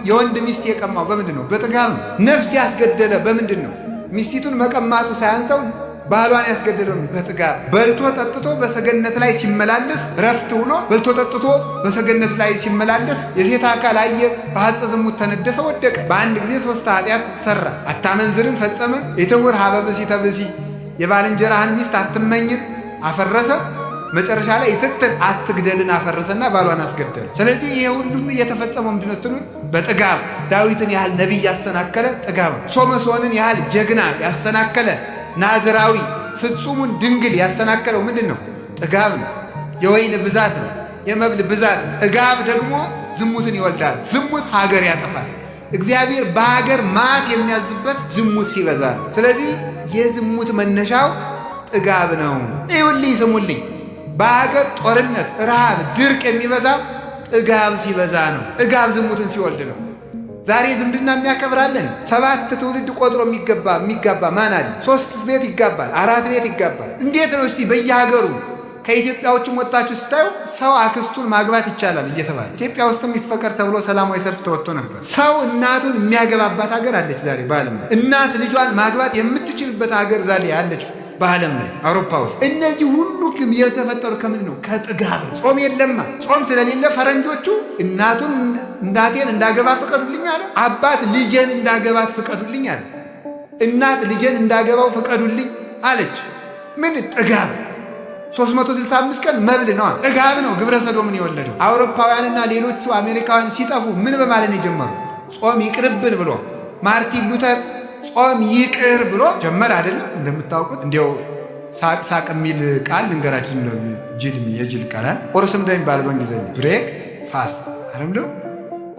የወንድ ሚስት የቀማው በምንድን ነው? በጥጋብ ነው። ነፍስ ያስገደለ በምንድን ነው? ሚስቲቱን መቀማቱ ሳያንሰው ባሏን ያስገደለው በጥጋብ። በልቶ ጠጥቶ በሰገነት ላይ ሲመላለስ ረፍት ውሎ በልቶ ጠጥቶ በሰገነት ላይ ሲመላለስ የሴት አካል አየ፣ በሐፀ ዝሙት ተነደፈ፣ ወደቀ። በአንድ ጊዜ ሶስት ኃጢአት ሰራ። አታመንዝርን ፈጸመ። ኢትሑር ኀበ ብእሲተ ብእሲ፣ የባልንጀራህን ሚስት አትመኝን አፈረሰ። መጨረሻ ላይ ኢትቅትል አትግደልን አፈረሰና ባሏን አስገደለ። ስለዚህ ይሄ ሁሉም እየተፈጸመው ምንድን ነው ስትሉ በጥጋብ። ዳዊትን ያህል ነቢይ ያሰናከለ ጥጋብ ነው። ሶምሶንን ያህል ጀግና ያሰናከለ ናዝራዊ ፍጹሙን ድንግል ያሰናከለው ምንድን ነው? ጥጋብ ነው። የወይን ብዛት ነው። የመብል ብዛት። ጥጋብ ደግሞ ዝሙትን ይወልዳል። ዝሙት ሀገር ያጠፋል። እግዚአብሔር በሀገር ማት የሚያዝበት ዝሙት ሲበዛ ነው። ስለዚህ የዝሙት መነሻው ጥጋብ ነው። ይሁልኝ ስሙልኝ። በሀገር ጦርነት፣ ረሃብ፣ ድርቅ የሚበዛ ጥጋብ ሲበዛ ነው። ጥጋብ ዝሙትን ሲወልድ ነው። ዛሬ ዝምድና የሚያከብራለን 7 ትውልድ ቆጥሮ የሚጋባ ማን አለ? 3 ቤት ይጋባል፣ 4 ቤት ይጋባል። እንዴት ነው እስቲ በየሀገሩ ከኢትዮጵያ ውጭም ወጣችሁ ስታዩ ሰው አክስቱን ማግባት ይቻላል እየተባለ ኢትዮጵያ ውስጥም ይፈቀድ ተብሎ ሰላማዊ ሰልፍ ተወጥቶ ነበር። ሰው እናቱን የሚያገባባት ሀገር አለች ዛሬ በዓለም ላይ። እናት ልጇን ማግባት የምትችልበት ሀገር ዛሬ አለች በዓለም ላይ አውሮፓ ውስጥ። እነዚህ ሁሉ ግን የተፈጠሩ ከምን ነው? ከጥጋብ። ጾም የለማ። ጾም ስለሌለ ፈረንጆቹ እናቱን እናቴን እንዳገባ ፍቀዱልኝ አለ። አባት ልጄን እንዳገባት ፍቀዱልኝ አለ። እናት ልጄን እንዳገባው ፍቀዱልኝ አለች። ምን ጥጋብ። 365 ቀን መብል ነው። ጥጋብ ነው ግብረ ሰዶምን የወለደው። አውሮፓውያንና ሌሎቹ አሜሪካውያን ሲጠፉ ምን በማለት ነው የጀመሩ? ጾም ይቅርብን ብሎ ማርቲን ሉተር ጾም ይቅር ብሎ ጀመር አይደለም? እንደምታውቁት እንዲያው ሳቅ ሳቅ የሚል ቃል ልንገራችሁ ነው። ጅል የጅል ቃል ቁርስ እንደሚባል በእንግሊዘኛ break fast አይደለም?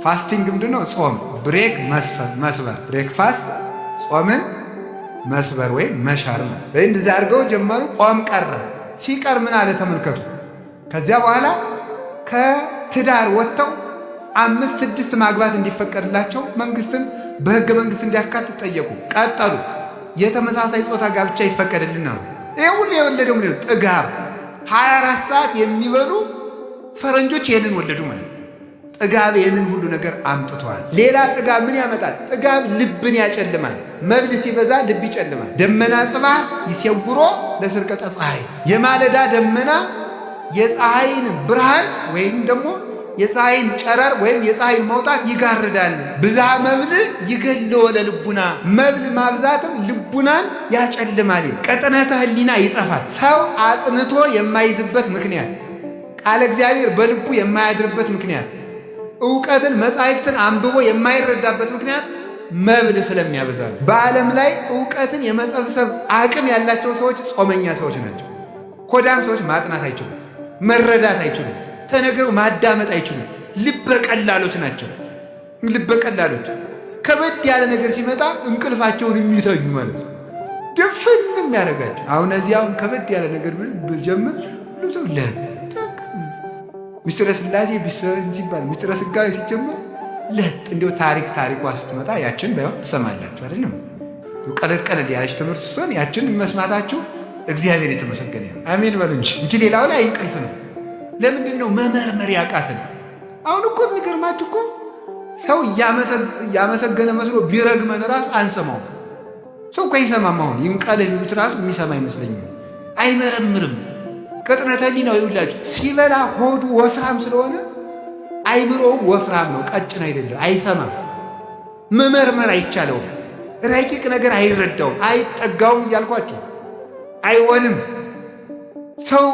fasting ምንድነው? ጾም break መስበር፣ break fast ጾምን መስበር ወይ መሻር ነው። ስለዚህ እንደዚህ አድርገው ጀመሩ። ጾም ቀረ። ሲቀር ምን አለ ተመልከቱ። ከዚያ በኋላ ከትዳር ወጥተው 5 6 ማግባት እንዲፈቀድላቸው መንግስትን በህገ መንግስት እንዲያካትት ጠየቁ። ቀጠሉ። የተመሳሳይ ጾታ ጋብቻ ይፈቀድልን ነው። ይሄ ሁሉ የወለደው ምንድን ነው? ጥጋብ። 24 ሰዓት የሚበሉ ፈረንጆች ይሄንን ወለዱ ማለት ነው። ጥጋብ ይሄንን ሁሉ ነገር አምጥቷል። ሌላ ጥጋብ ምን ያመጣል? ጥጋብ ልብን ያጨልማል። መብል ሲበዛ ልብ ይጨልማል። ደመና ጽባህ ይሴውሮ ለስርቀተ ፀሐይ፣ የማለዳ ደመና የፀሐይን ብርሃን ወይም ደግሞ የፀሐይን ጨረር ወይም የፀሐይን መውጣት ይጋርዳል። ብዝሃ መብል ይገድልዎ ለልቡና፣ መብል ማብዛትም ልቡናን ያጨልማል። ቅጥነተ ህሊና ይጠፋል። ሰው አጥንቶ የማይዝበት ምክንያት፣ ቃለ እግዚአብሔር በልቡ የማያድርበት ምክንያት፣ ዕውቀትን መጻሕፍትን አንብቦ የማይረዳበት ምክንያት መብል ስለሚያበዛ ነው። በዓለም ላይ ዕውቀትን የመሰብሰብ አቅም ያላቸው ሰዎች ጾመኛ ሰዎች ናቸው። ሆዳም ሰዎች ማጥናት አይችሉም፣ መረዳት አይችሉም፣ ተነግረው ማዳመጥ አይችሉም። ልበ ቀላሎች ናቸው። ልበ ቀላሎች ከበድ ያለ ነገር ሲመጣ እንቅልፋቸውን የሚተኙ ማለት ነው። ድፍን የሚያደርጋቸው። አሁን እዚህ አሁን ከበድ ያለ ነገር ብጀምር ሁሉ ሰው ለጥ ምስጢረ ሥላሴ ሲባል ምስጢረ ሥጋዌ ሲጀመር ለጥ እንደው ታሪክ ታሪኳ ስትመጣ ያችን ባይሆን ትሰማላችሁ አይደለም? ቀለል ቀለል ያለች ትምህርት ስትሆን ያችን መስማታችሁ እግዚአብሔር የተመሰገነ ይሁን። አሜን በሉ እንጂ ሌላው ላይ እንቅልፍ ነው። ለምንድን ነው መመርመር ያቃተን? አሁን እኮ የሚገርማችሁ እኮ ሰው እያመሰገነ መስሎ ቢረግመን ራሱ አንሰማውም። ሰው እኮ አይሰማም። አሁን ይንቀልህ ቢሉት ራሱ የሚሰማ አይመስለኝም። አይመረምርም። ቅጥነተ ሕሊናው ይውላችሁ ሲበላ ሆዱ ወፍራም ስለሆነ አይምሮውም ወፍራም ነው፣ ቀጭን አይደለም። አይሰማም። መመርመር አይቻለውም። ረቂቅ ነገር አይረዳውም፣ አይጠጋውም እያልኳችሁ አይሆንም። ሰው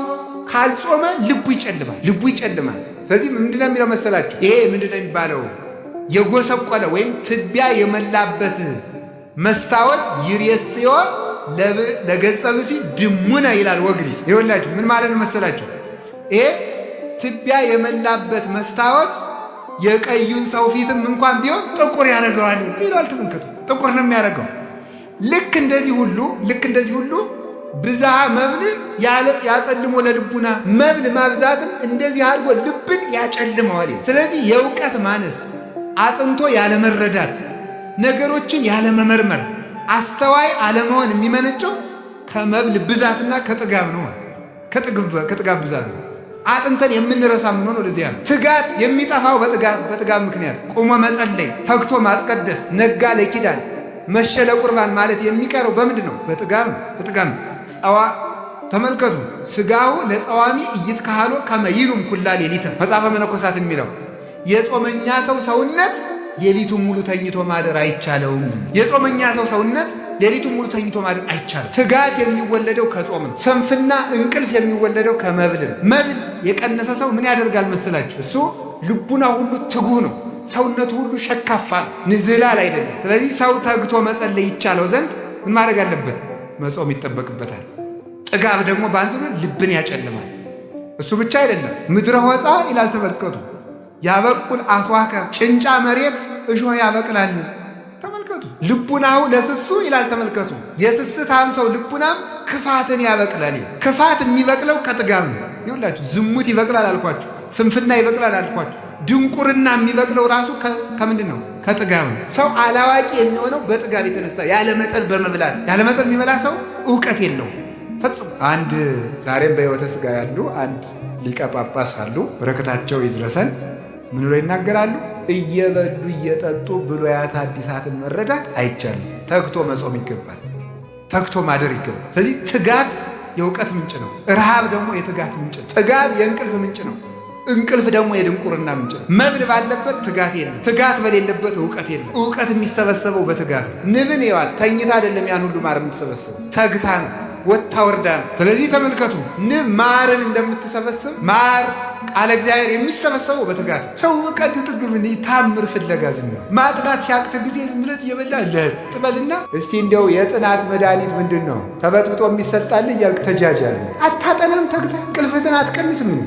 ካልጾመ ልቡ ይጨልማል፣ ልቡ ይጨልማል። ስለዚህ ምንድነው የሚለው መሰላችሁ? ይሄ ምንድነው የሚባለው? የጎሰቆለ ወይም ትቢያ የመላበት መስታወት ይሬስዮ ለገጸ ብእሲ ድሙነ ይላል ወግሪስ። ይኸውላችሁ ምን ማለት ነው መሰላችሁ? ይሄ ትቢያ የመላበት መስታወት የቀዩን ሰው ፊትም እንኳን ቢሆን ጥቁር ያደርገዋል ይለዋል። ተመልከቱ፣ ጥቁር ነው የሚያደርገው። ልክ እንደዚህ ሁሉ ልክ እንደዚህ ሁሉ ብዝሃ መብል ያጸልሞ ለልቡና፣ መብል ማብዛትም እንደዚህ አድርጎ ልብን ያጨልመዋል። ስለዚህ የእውቀት ማነስ፣ አጥንቶ ያለመረዳት፣ ነገሮችን ያለመመርመር፣ አስተዋይ አለመሆን የሚመነጨው ከመብል ብዛትና ከጥጋብ ነው ማለት ከጥጋብ ብዛት ነው። አጥንተን የምንረሳ የምንሆነው ለዚያ ነው። ትጋት የሚጠፋው በጥጋብ ምክንያት ቆሞ መጸለይ፣ ተግቶ ማስቀደስ፣ ነጋ ለኪዳን መሸ ለቁርባን ማለት የሚቀረው በምንድን ነው? በጥጋብ ነው። በጥጋብ ነው። ተመልከቱ፣ ስጋው ለጸዋሚ ኢይትካህሎ ከመ ይሉም ኩላ ሌሊተ መጽሐፈ መነኮሳት የሚለው የጾመኛ ሰው ሰውነት ሌሊቱን ሙሉ ተኝቶ ማደር አይቻለውም። የጾመኛ ሰው ሰውነት ሌሊቱን ሙሉ ተኝቶ ማደር አይቻልም። ትጋት የሚወለደው ከጾም ነው። ስንፍና እንቅልፍ የሚወለደው ከመብል ነው። መብል የቀነሰ ሰው ምን ያደርጋል መሰላችሁ? እሱ ልቡና ሁሉ ትጉህ ነው። ሰውነቱ ሁሉ ሸካፋ ነው፣ ንዝህላል አይደለም። ስለዚህ ሰው ተግቶ መጸለይ ይቻለው ዘንድ ምን ማድረግ አለበት? መጾም ይጠበቅበታል። ጥጋብ ደግሞ በአንጻሩ ልብን ያጨልማል። እሱ ብቻ አይደለም። ምድረ ሆፃ ይላል ተመልከቱ፣ ያበቁል አስዋከ ጭንጫ መሬት እሾህ ያበቅላል። ተመልከቱ። ልቡናው ለስሱ ይላል ተመልከቱ። የስስታም ሰው ልቡናም ክፋትን ያበቅላል። ክፋት የሚበቅለው ከጥጋብ ነው። ይኸውላችሁ ዝሙት ይበቅላል አልኳችሁ፣ ስንፍና ይበቅላል አልኳችሁ። ድንቁርና የሚበቅለው ራሱ ከምንድን ነው? ከጥጋብ ነው። ሰው አላዋቂ የሚሆነው በጥጋብ የተነሳ ያለመጠን በመብላት። ያለመጠን የሚበላ ሰው እውቀት የለውም ፈጽሞ። አንድ ዛሬም በሕይወተ ሥጋ ያሉ አንድ ሊቀ ጳጳስ አሉ፣ በረከታቸው ይድረሰን። ምን ብለው ይናገራሉ? እየበሉ እየጠጡ ብሉያት አዲሳትን መረዳት አይቻልም። ተግቶ መጾም ይገባል። ተግቶ ማደር ይገባል። ስለዚህ ትጋት የእውቀት ምንጭ ነው። ረሃብ ደግሞ የትጋት ምንጭ ነው። ጥጋብ የእንቅልፍ ምንጭ ነው። እንቅልፍ ደግሞ የድንቁርና ምንጭ ነው። መብል ባለበት ትጋት የለም። ትጋት በሌለበት እውቀት የለም። እውቀት የሚሰበሰበው በትጋት ነው። ንብን ይዋት ተኝታ አይደለም ያን ሁሉ ማር የምትሰበስበው ተግታ ነው፣ ወጥታ ወርዳ ነው። ስለዚህ ተመልከቱ፣ ንብ ማርን እንደምትሰበስብ ማር ቃለ እግዚአብሔር የሚሰበሰበው በትጋት። ሰው በቃ ጥግብ ታምር ፍለጋ ዝም ብሎ ማጥናት ሲያቅት ጊዜ ዝም ብለህ እየበላ ለጥበልና እስቲ እንዲያው የጥናት መድኃኒት ምንድን ነው ተበጥብጦ የሚሰጣል እያልክ ተጃጃል። አታጠናም ተግተህ እንቅልፍህን አትቀንስም። እንዴ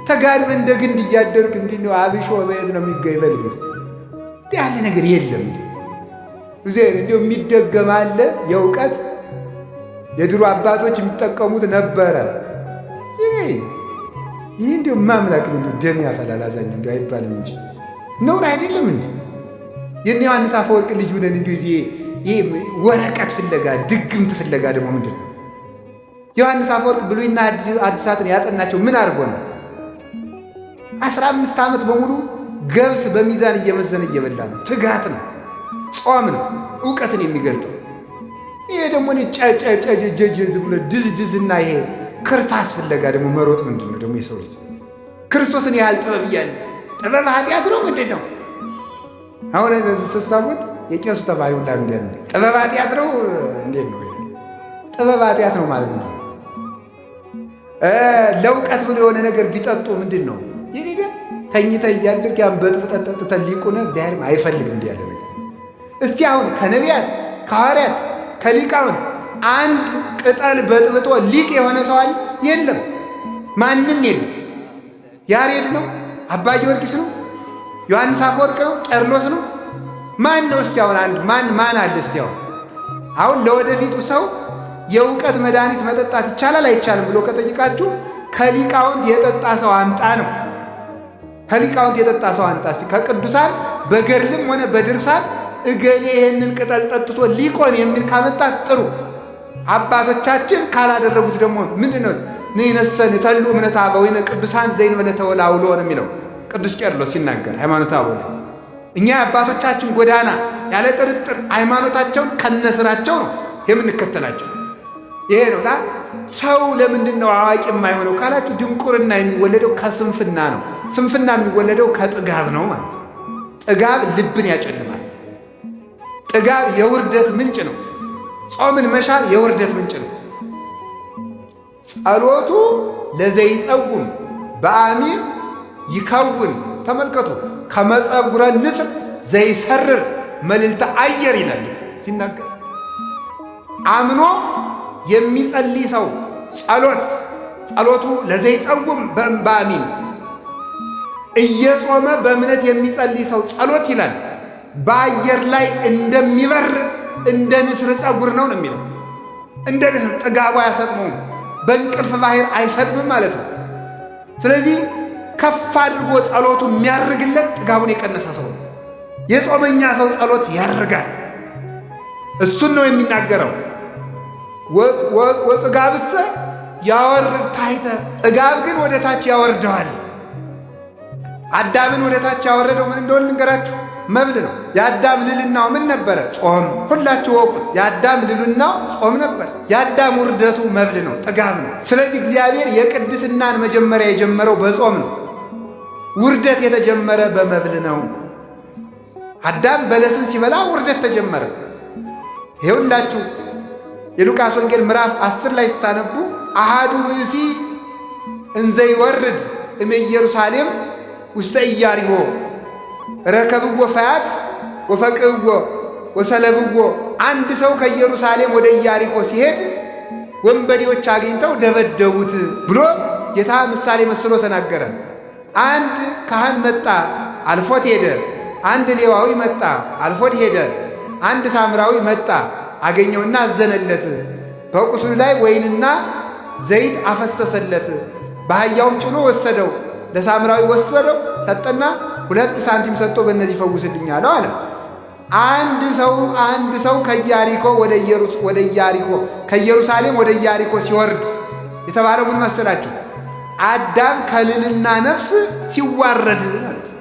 ተጋድመ እንደ ግንድ እያደርክ እንዲህ ነው አብሾ በየት ነው የሚገኝ? በልበት ያለ ነገር የለም። እግዚአብሔር እንዲያው የሚደገም አለ። የእውቀት የድሮ አባቶች የሚጠቀሙት ነበረ። ይህ እንዲያው ማምላክ ነው። ደም ያፈላል አዛኝ እንዲያው አይባልም እንጂ ነውር አይደለም። እንዲ የእነ ዮሐንስ አፈወርቅ ልጅ ሆነን እንዲሁ ይሄ ወረቀት ፍለጋ ድግምት ፍለጋ ደግሞ ምንድን ነው? ዮሐንስ አፈወርቅ ብሉይና አዲሳትን ያጠናቸው ምን አድርጎ ነው? 15 ዓመት በሙሉ ገብስ በሚዛን እየመዘነ እየበላ ነው። ትጋት ነው፣ ጾም ነው እውቀትን የሚገልጠው። ይሄ ደግሞ ጨጨጨጀጀ ዝም ብሎ ድዝድዝና ይሄ ክርታስ ፍለጋ ደግሞ መሮጥ ምንድን ነው ደግሞ? የሰው ልጅ ክርስቶስን ያህል ጥበብ እያለ ጥበብ ኃጢአት ነው ምንድን ነው? አሁን ስትሳቡት የቄሱ ተማሪ ሁላ እንዲ ጥበብ ኃጢአት ነው እንዴት ነው? ጥበብ ኃጢአት ነው ማለት ነው። ለእውቀት ብሎ የሆነ ነገር ቢጠጡ ምንድን ነው? ተኝተህ እያደርክ ያን በጥብጠህ ጠጥተህ ሊቁነ እግዚአብሔርም አይፈልግም እንዲህ ያለ ነገር። እስቲ አሁን ከነቢያት ከሐዋርያት ከሊቃውን አንድ ቅጠል በጥብጦ ሊቅ የሆነ ሰው አለ? የለም፣ ማንም የለም። ያሬድ ነው? አባ ጊዮርጊስ ነው? ዮሐንስ አፈወርቅ ነው? ቄርሎስ ነው? ማን ነው? እስቲ አሁን አንድ ማን ማን አለ? እስቲ አሁን አሁን ለወደፊቱ ሰው የእውቀት መድኃኒት መጠጣት ይቻላል አይቻልም ብሎ ከጠይቃችሁ ከሊቃውንት የጠጣ ሰው አምጣ ነው። ከሊቃውንት የጠጣ ሰው አምጣ እስቲ። ከቅዱሳን በገድልም ሆነ በድርሳን እገሌ ይህንን ቅጠል ጠጥቶ ሊቆን የሚል ካመጣ ጥሩ። አባቶቻችን ካላደረጉት ደግሞ ምንድን ነው? ንነሰን ተሉ እምነት አበዊነ ቅዱሳን ዘእንበለ ተወላውሎ ነው የሚለው ቅዱስ ቄርሎስ ሲናገር ሃይማኖተ አበው ላይ። እኛ የአባቶቻችን ጎዳና ያለ ጥርጥር ሃይማኖታቸውን ከነስራቸው ነው የምንከተላቸው። ይሄ ነው ሰው ለምንድን ነው አዋቂ የማይሆነው ካላችሁ፣ ድንቁርና የሚወለደው ከስንፍና ነው። ስንፍና የሚወለደው ከጥጋብ ነው ማለት ነው። ጥጋብ ልብን ያጨልማል። ጥጋብ የውርደት ምንጭ ነው። ጾምን መሻር የውርደት ምንጭ ነው። ጸሎቱ ለዘይጸውም በአሚን ይከውን። ተመልከቱ፣ ከመጸጉረ ንስር ዘይሰርር መልዕልተ አየር ይላል ሲናገር። አምኖ የሚጸልይ ሰው ጸሎት ጸሎቱ ለዘይጸውም በአሚን እየጾመ በእምነት የሚጸልይ ሰው ጸሎት ይላል በአየር ላይ እንደሚበር እንደ ንስር ጸጉር ነው ነው የሚለው። እንደ ንስር ጥጋቡ አያሰጥመውም፣ በእንቅልፍ ባህር አይሰጥምም ማለት ነው። ስለዚህ ከፍ አድርጎ ጸሎቱ የሚያርግለት ጥጋቡን የቀነሰ ሰው ነው። የጾመኛ ሰው ጸሎት ያርጋል። እሱን ነው የሚናገረው። ወጽጋብሰ ያወርድ ታሕተ፣ ጥጋብ ግን ወደ ታች ያወርደዋል። አዳምን ወደ ታች ያወረደው ምን እንደሆነ ልንገራችሁ፣ መብል ነው። የአዳም ልልናው ምን ነበረ? ጾም። ሁላችሁ ወቁ። የአዳም ልልናው ጾም ነበር። የአዳም ውርደቱ መብል ነው፣ ጥጋብ ነው። ስለዚህ እግዚአብሔር የቅድስናን መጀመሪያ የጀመረው በጾም ነው። ውርደት የተጀመረ በመብል ነው። አዳም በለስን ሲበላ ውርደት ተጀመረ። ይኸውላችሁ የሉቃስ ወንጌል ምዕራፍ 10 ላይ ስታነቡ አሃዱ ብእሲ እንዘ ይወርድ እምኢየሩሳሌም ውስተ ኢያሪሆ ረከብዎ ፈያት ወፈቅእዎ ወሰለብዎ። አንድ ሰው ከኢየሩሳሌም ወደ ኢያሪኮ ሲሄድ ወንበዴዎች አግኝተው ደበደቡት ብሎ ጌታ ምሳሌ መስሎ ተናገረ። አንድ ካህን መጣ፣ አልፎት ሄደ። አንድ ሌዋዊ መጣ፣ አልፎት ሄደ። አንድ ሳምራዊ መጣ፣ አገኘውና አዘነለት። በቁስሉ ላይ ወይንና ዘይት አፈሰሰለት። በአህያውም ጭኖ ወሰደው። ለሳምራዊ ወሰደው ሰጠና 2 ሳንቲም ሰጥቶ በእነዚህ ፈውስልኝ አለው አለ። አንድ ሰው ከኢያሪኮ ወደ ኢያሪኮ ከኢየሩሳሌም ወደ ኢያሪኮ ሲወርድ የተባለው ምን መሰላችሁ? አዳም ከልልና ነፍስ ሲዋረድ ማለት ነው።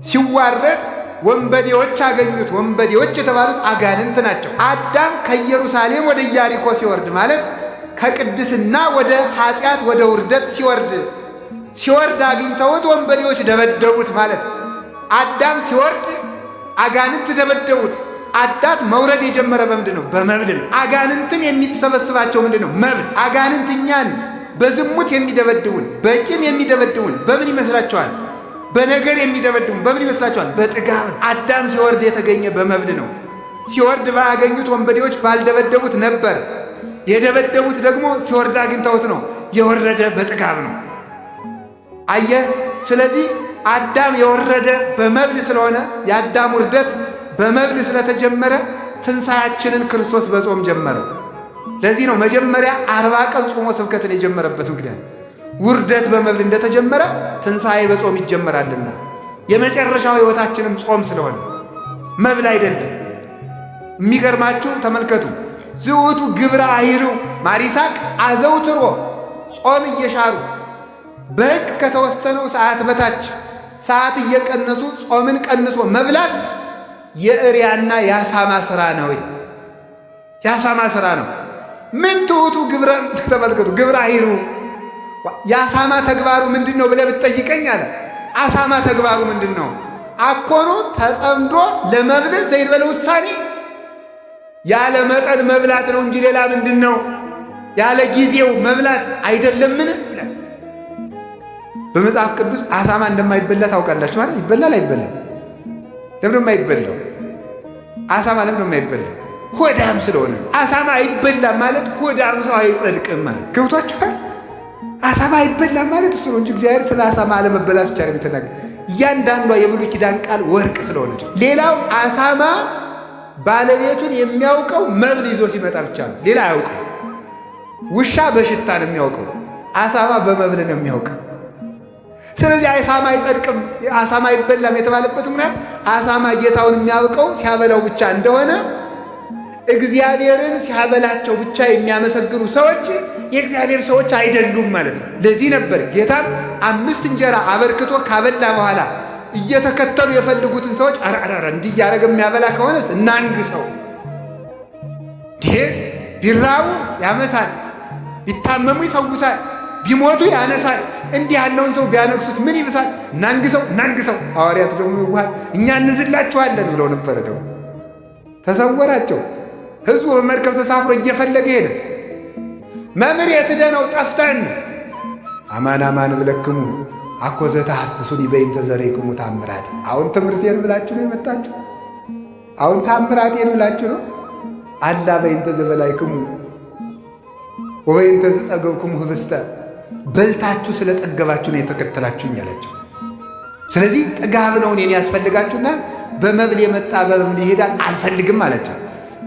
ሲዋረድ ወንበዴዎች አገኙት። ወንበዴዎች የተባሉት አጋንንት ናቸው። አዳም ከኢየሩሳሌም ወደ ኢያሪኮ ሲወርድ ማለት ከቅድስና ወደ ኃጢአት ወደ ውርደት ሲወርድ ሲወርድ አግኝተውት ወንበዴዎች ደበደቡት ማለት። አዳም ሲወርድ አጋንንት ደበደቡት። አዳም መውረድ የጀመረ በምንድን ነው? በመብል ነው። አጋንንትን የሚሰበስባቸው ምንድን ነው? መብል። አጋንንት እኛን በዝሙት የሚደበድቡን፣ በቂም የሚደበድቡን በምን ይመስላችኋል? በነገር የሚደበድቡን በምን ይመስላችኋል? በጥጋብ። አዳም ሲወርድ የተገኘ በመብል ነው። ሲወርድ ባያገኙት ወንበዴዎች ባልደበደቡት ነበር። የደበደቡት ደግሞ ሲወርድ አግኝተውት ነው። የወረደ በጥጋብ ነው። አየህ። ስለዚህ አዳም የወረደ በመብል ስለሆነ የአዳም ውርደት በመብል ስለተጀመረ ትንሣያችንን ክርስቶስ በጾም ጀመረው። ለዚህ ነው መጀመሪያ 40 ቀን ጾሞ ስብከትን የጀመረበት ምክንያት። ውርደት በመብል እንደተጀመረ ትንሣኤ በጾም ይጀመራልና የመጨረሻው ሕይወታችንም ጾም ስለሆነ መብል አይደለም። የሚገርማችሁ ተመልከቱ። ዝውቱ ግብረ አይሩ ማሪሳቅ አዘውትሮ ጾም እየሻሩ በሕግ ከተወሰነው ሰዓት በታች ሰዓት እየቀነሱ ጾምን ቀንሶ መብላት የእሪያና የአሳማ ስራ ነው። የአሳማ ስራ ነው። ምን ትውቱ ግብረ ተመልከቱ፣ ግብረ አይሩ የአሳማ ተግባሩ ምንድን ነው ብለህ ብትጠይቀኝ አለ። አሳማ ተግባሩ ምንድን ነው? አኮኑ ተጸምዶ ለመብል ዘይበለ ውሳኔ ያለ መጠን መብላት ነው እንጂ ሌላ ምንድን ነው? ያለ ጊዜው መብላት አይደለምን? ይላል በመጽሐፍ ቅዱስ። አሳማ እንደማይበላ ታውቃላችሁ አይደል? ይበላል አይበላም? ለምን ነው የማይበላው? አሳማ ለምን ነው የማይበላው? ሆዳም ስለሆነ። አሳማ አይበላም ማለት ሆዳም ሰው አይጸድቅም ማለት ገብቷችኋል? አሳማ አይበላም ማለት እሱ ነው እንጂ እግዚአብሔር ስለ አሳማ አለመበላት ብቻ ነው የተናገረው። እያንዳንዷ የብሉይ ኪዳን ቃል ወርቅ ስለሆነች። ሌላው አሳማ ባለቤቱን የሚያውቀው መብል ይዞ ሲመጣ ብቻ ነው፣ ሌላ አያውቀው። ውሻ በሽታ ነው የሚያውቀው፣ አሳማ በመብል ነው የሚያውቀው። ስለዚህ አሳማ አይጸድቅም፣ አሳማ አይበላም የተባለበት ምክንያት አሳማ ጌታውን የሚያውቀው ሲያበላው ብቻ እንደሆነ እግዚአብሔርን ሲያበላቸው ብቻ የሚያመሰግኑ ሰዎች የእግዚአብሔር ሰዎች አይደሉም ማለት ነው። ለዚህ ነበር ጌታም 5 እንጀራ አበርክቶ ካበላ በኋላ እየተከተሉ የፈልጉትን ሰዎች አረ እንዲህ እያደረገ የሚያበላ ከሆነስ እናንግሰው፣ ቢራቡ ያመሳል፣ ቢታመሙ ይፈውሳል፣ ቢሞቱ ያነሳል። እንዲህ ያለውን ሰው ቢያነግሱት ምን ይብሳል? እናንግሰው እናንግሰው። ሐዋርያት ደግሞ ይዋል እኛ እንዝላችኋለን ብለው ነበረ። ደግሞ ተሰወራቸው። ሕዝቡ በመርከብ ተሳፍሮ እየፈለገ ሄደ። መምህር የት ሄደህ ነው? ጠፍተን። አማን አማን እብለክሙ አኮ ዘተሐስሱኒ በእንተ ዘርኢክሙ ተአምራተ። አሁን ትምህርቴን ብላችሁ ነው የመጣችሁ? አሁን ታምራቴን ብላችሁ ነው? አላ በእንተ ዘበላዕክሙ ወበእንተ ዘጸገብክሙ ህብስተ፣ በልታችሁ ስለጠገባችሁ ነው የተከተላችሁኝ አላቸው። ስለዚህ ጥጋብ ነው እኔን ያስፈልጋችሁና በመብል የመጣ በመብል ይሄዳል አልፈልግም አላቸው።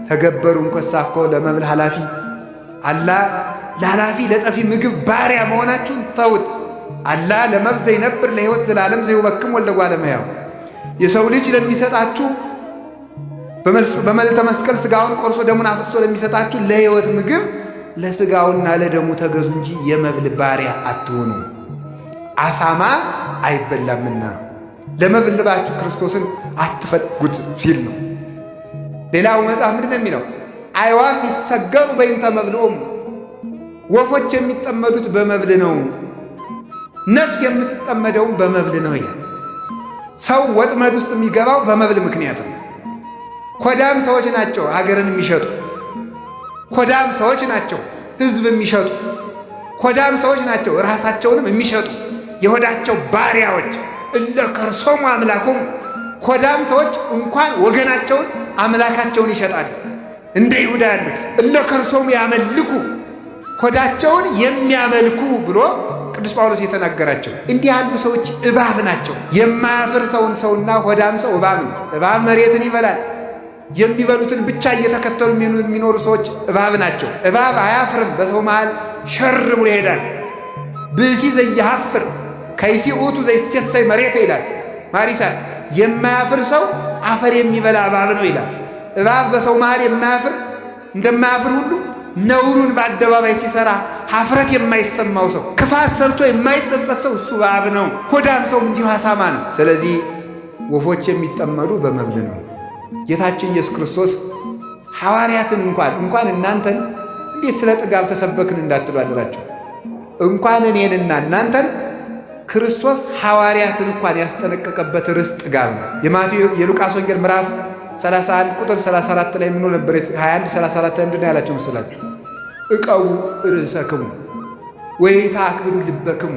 ተገበሩ እንኮሳ እኮ ለመብል ኃላፊ አላ ለኃላፊ ለጠፊ ምግብ ባሪያ መሆናችሁን ተውት። አላ ለመብል ዘይነብር ለሕይወት ዘላለም ዘይወክም ወልደ እጓለ እመሕያው የሰው ልጅ ለሚሰጣችሁ በመልዕልተ መስቀል ስጋውን ቆርሶ ደሙን አፍሶ ለሚሰጣችሁ ለሕይወት ምግብ ለስጋውና ለደሙ ተገዙ እንጂ የመብል ባሪያ አትሆኑ። አሳማ አይበላምና ለመብል ልባችሁ ክርስቶስን አትፈልጉት ሲል ነው። ሌላው መጽሐፍ ምንድን ነው የሚለው? አዕዋፍ ይሰገሩ በእንተ መብልዖሙ፣ ወፎች የሚጠመዱት በመብል ነው፣ ነፍስ የምትጠመደውም በመብል ነው ይላል። ሰው ወጥመድ ውስጥ የሚገባው በመብል ምክንያት ነው። ሆዳም ሰዎች ናቸው ሀገርን የሚሸጡ፣ ሆዳም ሰዎች ናቸው ሕዝብ የሚሸጡ፣ ሆዳም ሰዎች ናቸው ራሳቸውንም የሚሸጡ የሆዳቸው ባሪያዎች እለ ከርሶሙ አምላኮሙ። ሆዳም ሰዎች እንኳን ወገናቸውን አምላካቸውን ይሸጣሉ። እንደ ይሁዳ ያሉት እለ ከርሶሙ ያመልኩ ሆዳቸውን የሚያመልኩ ብሎ ቅዱስ ጳውሎስ የተናገራቸው እንዲህ ያሉ ሰዎች እባብ ናቸው። የማያፍር ሰውን ሰውና ሆዳም ሰው እባብ ነው። እባብ መሬትን ይበላል። የሚበሉትን ብቻ እየተከተሉ የሚኖሩ ሰዎች እባብ ናቸው። እባብ አያፍርም። በሰው መሃል ሸር ብሎ ይሄዳል። ብእሲ ዘኢየኀፍር ከይሲ ውእቱ ዘይሴሰይ መሬተ ይላል ማሪሳ። የማያፍር ሰው አፈር የሚበላ እባብ ነው ይላል። እባብ በሰው መሃል የማያፍር እንደማያፍር ሁሉ ነውሩን በአደባባይ ሲሰራ ሀፍረት የማይሰማው ሰው፣ ክፋት ሰርቶ የማይጸጸት ሰው እሱ እባብ ነው። ሆዳም ሰውም እንዲሁ አሳማ ነው። ስለዚህ ወፎች የሚጠመዱ በመብል ነው። ጌታችን ኢየሱስ ክርስቶስ ሐዋርያትን እንኳን እናንተን እንዴት ስለ ጥጋብ ተሰበክን እንዳትሉ አደራቸው። እንኳን እኔንና እናንተን ክርስቶስ ሐዋርያትን እንኳን ያስጠነቀቀበት ርዕስ ጥጋብ ነው። የማቴዎስ የሉቃስ ወንጌል ምዕራፍ 31 ቁጥር 34 ላይ ምን ነበር? 21 34 ላይ ምንድን ነው ያላቸው መሰላችሁ? እቀቡ ርእሰክሙ ወኢታክብዱ ልበክሙ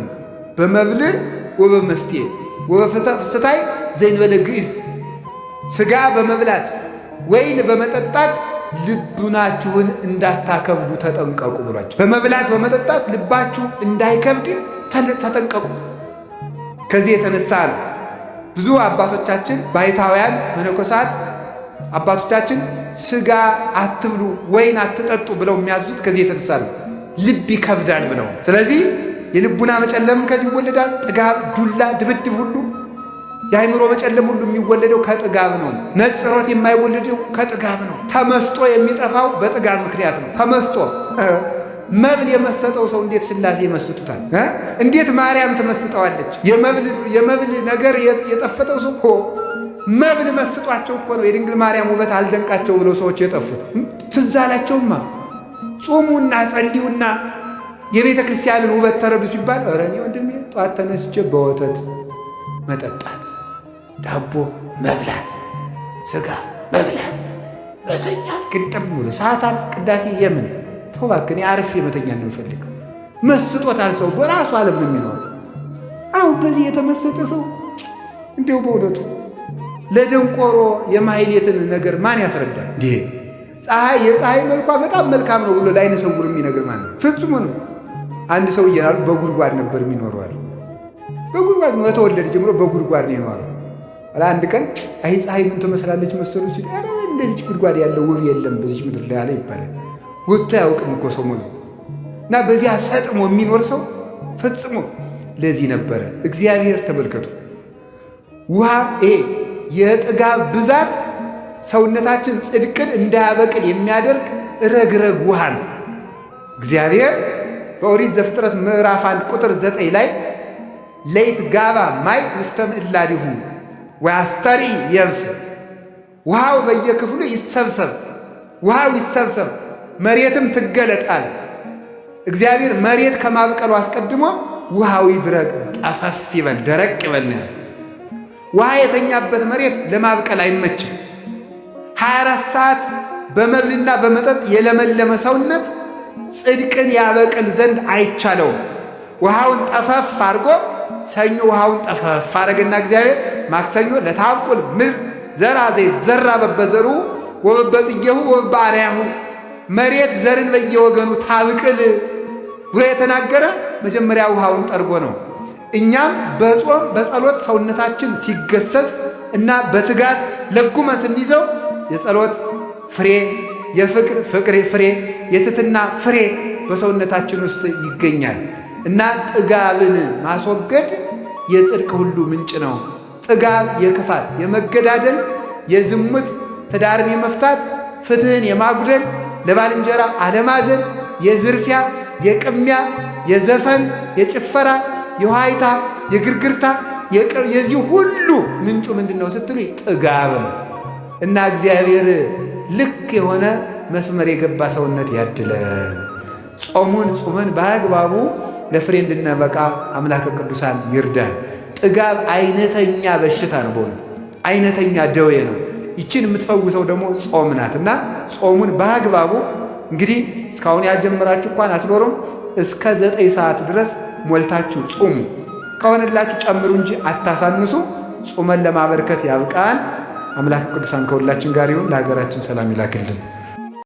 በመብልዕ ወበመስቴ ወበፍስታይ ዘእንበለ ግዕዝ፣ ሥጋ በመብላት ወይን በመጠጣት ልቡናችሁን እንዳታከብዱ ተጠንቀቁ ብሏቸው። በመብላት በመጠጣት ልባችሁ እንዳይከብድ ተጠንቀቁ። ከዚህ የተነሳ ነው ብዙ አባቶቻችን ባይታውያን መነኮሳት አባቶቻችን ስጋ አትብሉ ወይን አትጠጡ ብለው የሚያዙት ከዚህ የተነሳ ነው። ልብ ይከብዳል ብለው። ስለዚህ የልቡና መጨለም ከዚህ ይወለዳል። ጥጋብ፣ ዱላ፣ ድብድብ ሁሉ የአይምሮ መጨለም ሁሉ የሚወለደው ከጥጋብ ነው። ነጽሮት የማይወለደው ከጥጋብ ነው። ተመስጦ የሚጠፋው በጥጋብ ምክንያት ነው። ተመስጦ መብል የመሰጠው ሰው እንዴት ሥላሴ ይመስጡታል? እንዴት ማርያም ትመስጠዋለች? የመብል ነገር የጠፈጠው ሰው እኮ መብል መስጧቸው እኮ ነው የድንግል ማርያም ውበት አልደንቃቸው ብለው ሰዎች የጠፉት። ትዝ አላቸውማ። ጾሙና ጸልዩና የቤተ ክርስቲያንን ውበት ተረዱ ሲባል ኧረ እኔ ወንድሜ ጠዋት ተነስቼ በወተት መጠጣት፣ ዳቦ መብላት፣ ስጋ መብላት፣ መተኛት ግጥም ብሎ ሰዓታት ቅዳሴ የምን ተው እባክህ፣ እኔ አርፌ መተኛ ነው የምፈልገው። መስጦታል። ሰው በራሱ ዓለም ነው የሚኖረው። አሁን በዚህ የተመሰጠ ሰው እንዲሁ በእውነቱ ለደንቆሮ የማህሌትን ነገር ማን ያስረዳል? እንዲህ ፀሐይ የፀሐይ መልኳ በጣም መልካም ነው ብሎ ለዓይነ ስውር የሚነግር ማን ነው? ፍጹም ነው። አንድ ሰው እያሉ በጉድጓድ ነበር የሚኖረው አሉ። በጉድጓድ ነው ከተወለደ ጀምሮ በጉድጓድ ነው የኖረው። አንድ ቀን አይ ፀሐይ ምን ትመስላለች መሰሉ ሲል ኧረ እንደዚች ጉድጓድ ያለው ውብ የለም በዚች ምድር ላይ አለ ይባላል። ወጥቶ አያውቅም እኮ ሰው ሙሉ እና በዚያ ሰጥሞ የሚኖር ሰው ፈጽሞ ለዚህ ነበረ እግዚአብሔር ተመልከቱ ውሃ ይሄ የጥጋብ ብዛት ሰውነታችን ጽድቅን እንዳያበቅል የሚያደርግ ረግረግ ውሃ ነው። እግዚአብሔር በኦሪት ዘፍጥረት ምዕራፍ 1 ቁጥር 9 ላይ ለይትጋባ ማይ ውስተ ምዕላዲሁ ወያስተርኢ የብስ፣ ውሃው በየክፍሉ ይሰብሰብ፣ ውሃው ይሰብሰብ፣ መሬትም ትገለጣል። እግዚአብሔር መሬት ከማብቀሉ አስቀድሞ ውሃው ይድረቅ፣ ጠፈፍ ይበል፣ ደረቅ ይበል ነው ያለው። ውሃ የተኛበት መሬት ለማብቀል አይመችም። 24 ሰዓት በመብልና በመጠጥ የለመለመ ሰውነት ጽድቅን ያበቅል ዘንድ አይቻለውም። ውሃውን ጠፈፍ አድርጎ ሰኞ ውሃውን ጠፈፍ አረገና እግዚአብሔር ማክሰኞ ለታብቁል ምድር ዘራ ዘይዘራ በበዘሩ ወበበጽጌሁ ወበአርያሁ መሬት ዘርን በየወገኑ ታብቅል ብሎ የተናገረ መጀመሪያ ውሃውን ጠርጎ ነው። እኛም በጾም በጸሎት ሰውነታችን ሲገሰጽ እና በትጋት ለጉመን ስንይዘው የጸሎት ፍሬ፣ የፍቅር ፍቅር ፍሬ፣ የትትና ፍሬ በሰውነታችን ውስጥ ይገኛል እና ጥጋብን ማስወገድ የጽድቅ ሁሉ ምንጭ ነው። ጥጋብ የክፋት፣ የመገዳደል፣ የዝሙት፣ ትዳርን የመፍታት፣ ፍትህን የማጉደል፣ ለባልንጀራ አለማዘን፣ የዝርፊያ፣ የቅሚያ፣ የዘፈን፣ የጭፈራ፣ የዋይታ፣ የግርግርታ የዚህ ሁሉ ምንጩ ምንድን ነው ስትሉ ጥጋብ ነው። እና እግዚአብሔር ልክ የሆነ መስመር የገባ ሰውነት ያድለን። ጾሙን ጾመን በአግባቡ ለፍሬ እንድናበቃ አምላከ ቅዱሳን ይርዳን። ጥጋብ አይነተኛ በሽታ ነው፣ በእውነት አይነተኛ ደዌ ነው። ይችን የምትፈውሰው ደግሞ ጾም ናት እና ጾሙን በአግባቡ እንግዲህ እስካሁን ያልጀመራችሁ እንኳን አትኖሩም። እስከ 9 ሰዓት ድረስ ሞልታችሁ ጹሙ። ከሆነላችሁ ጨምሩ እንጂ አታሳንሱ። ጾመን ለማበርከት ያብቃን። አምላክ ቅዱሳን ከሁላችን ጋር ይሁን። ለሀገራችን ሰላም ይላክልን።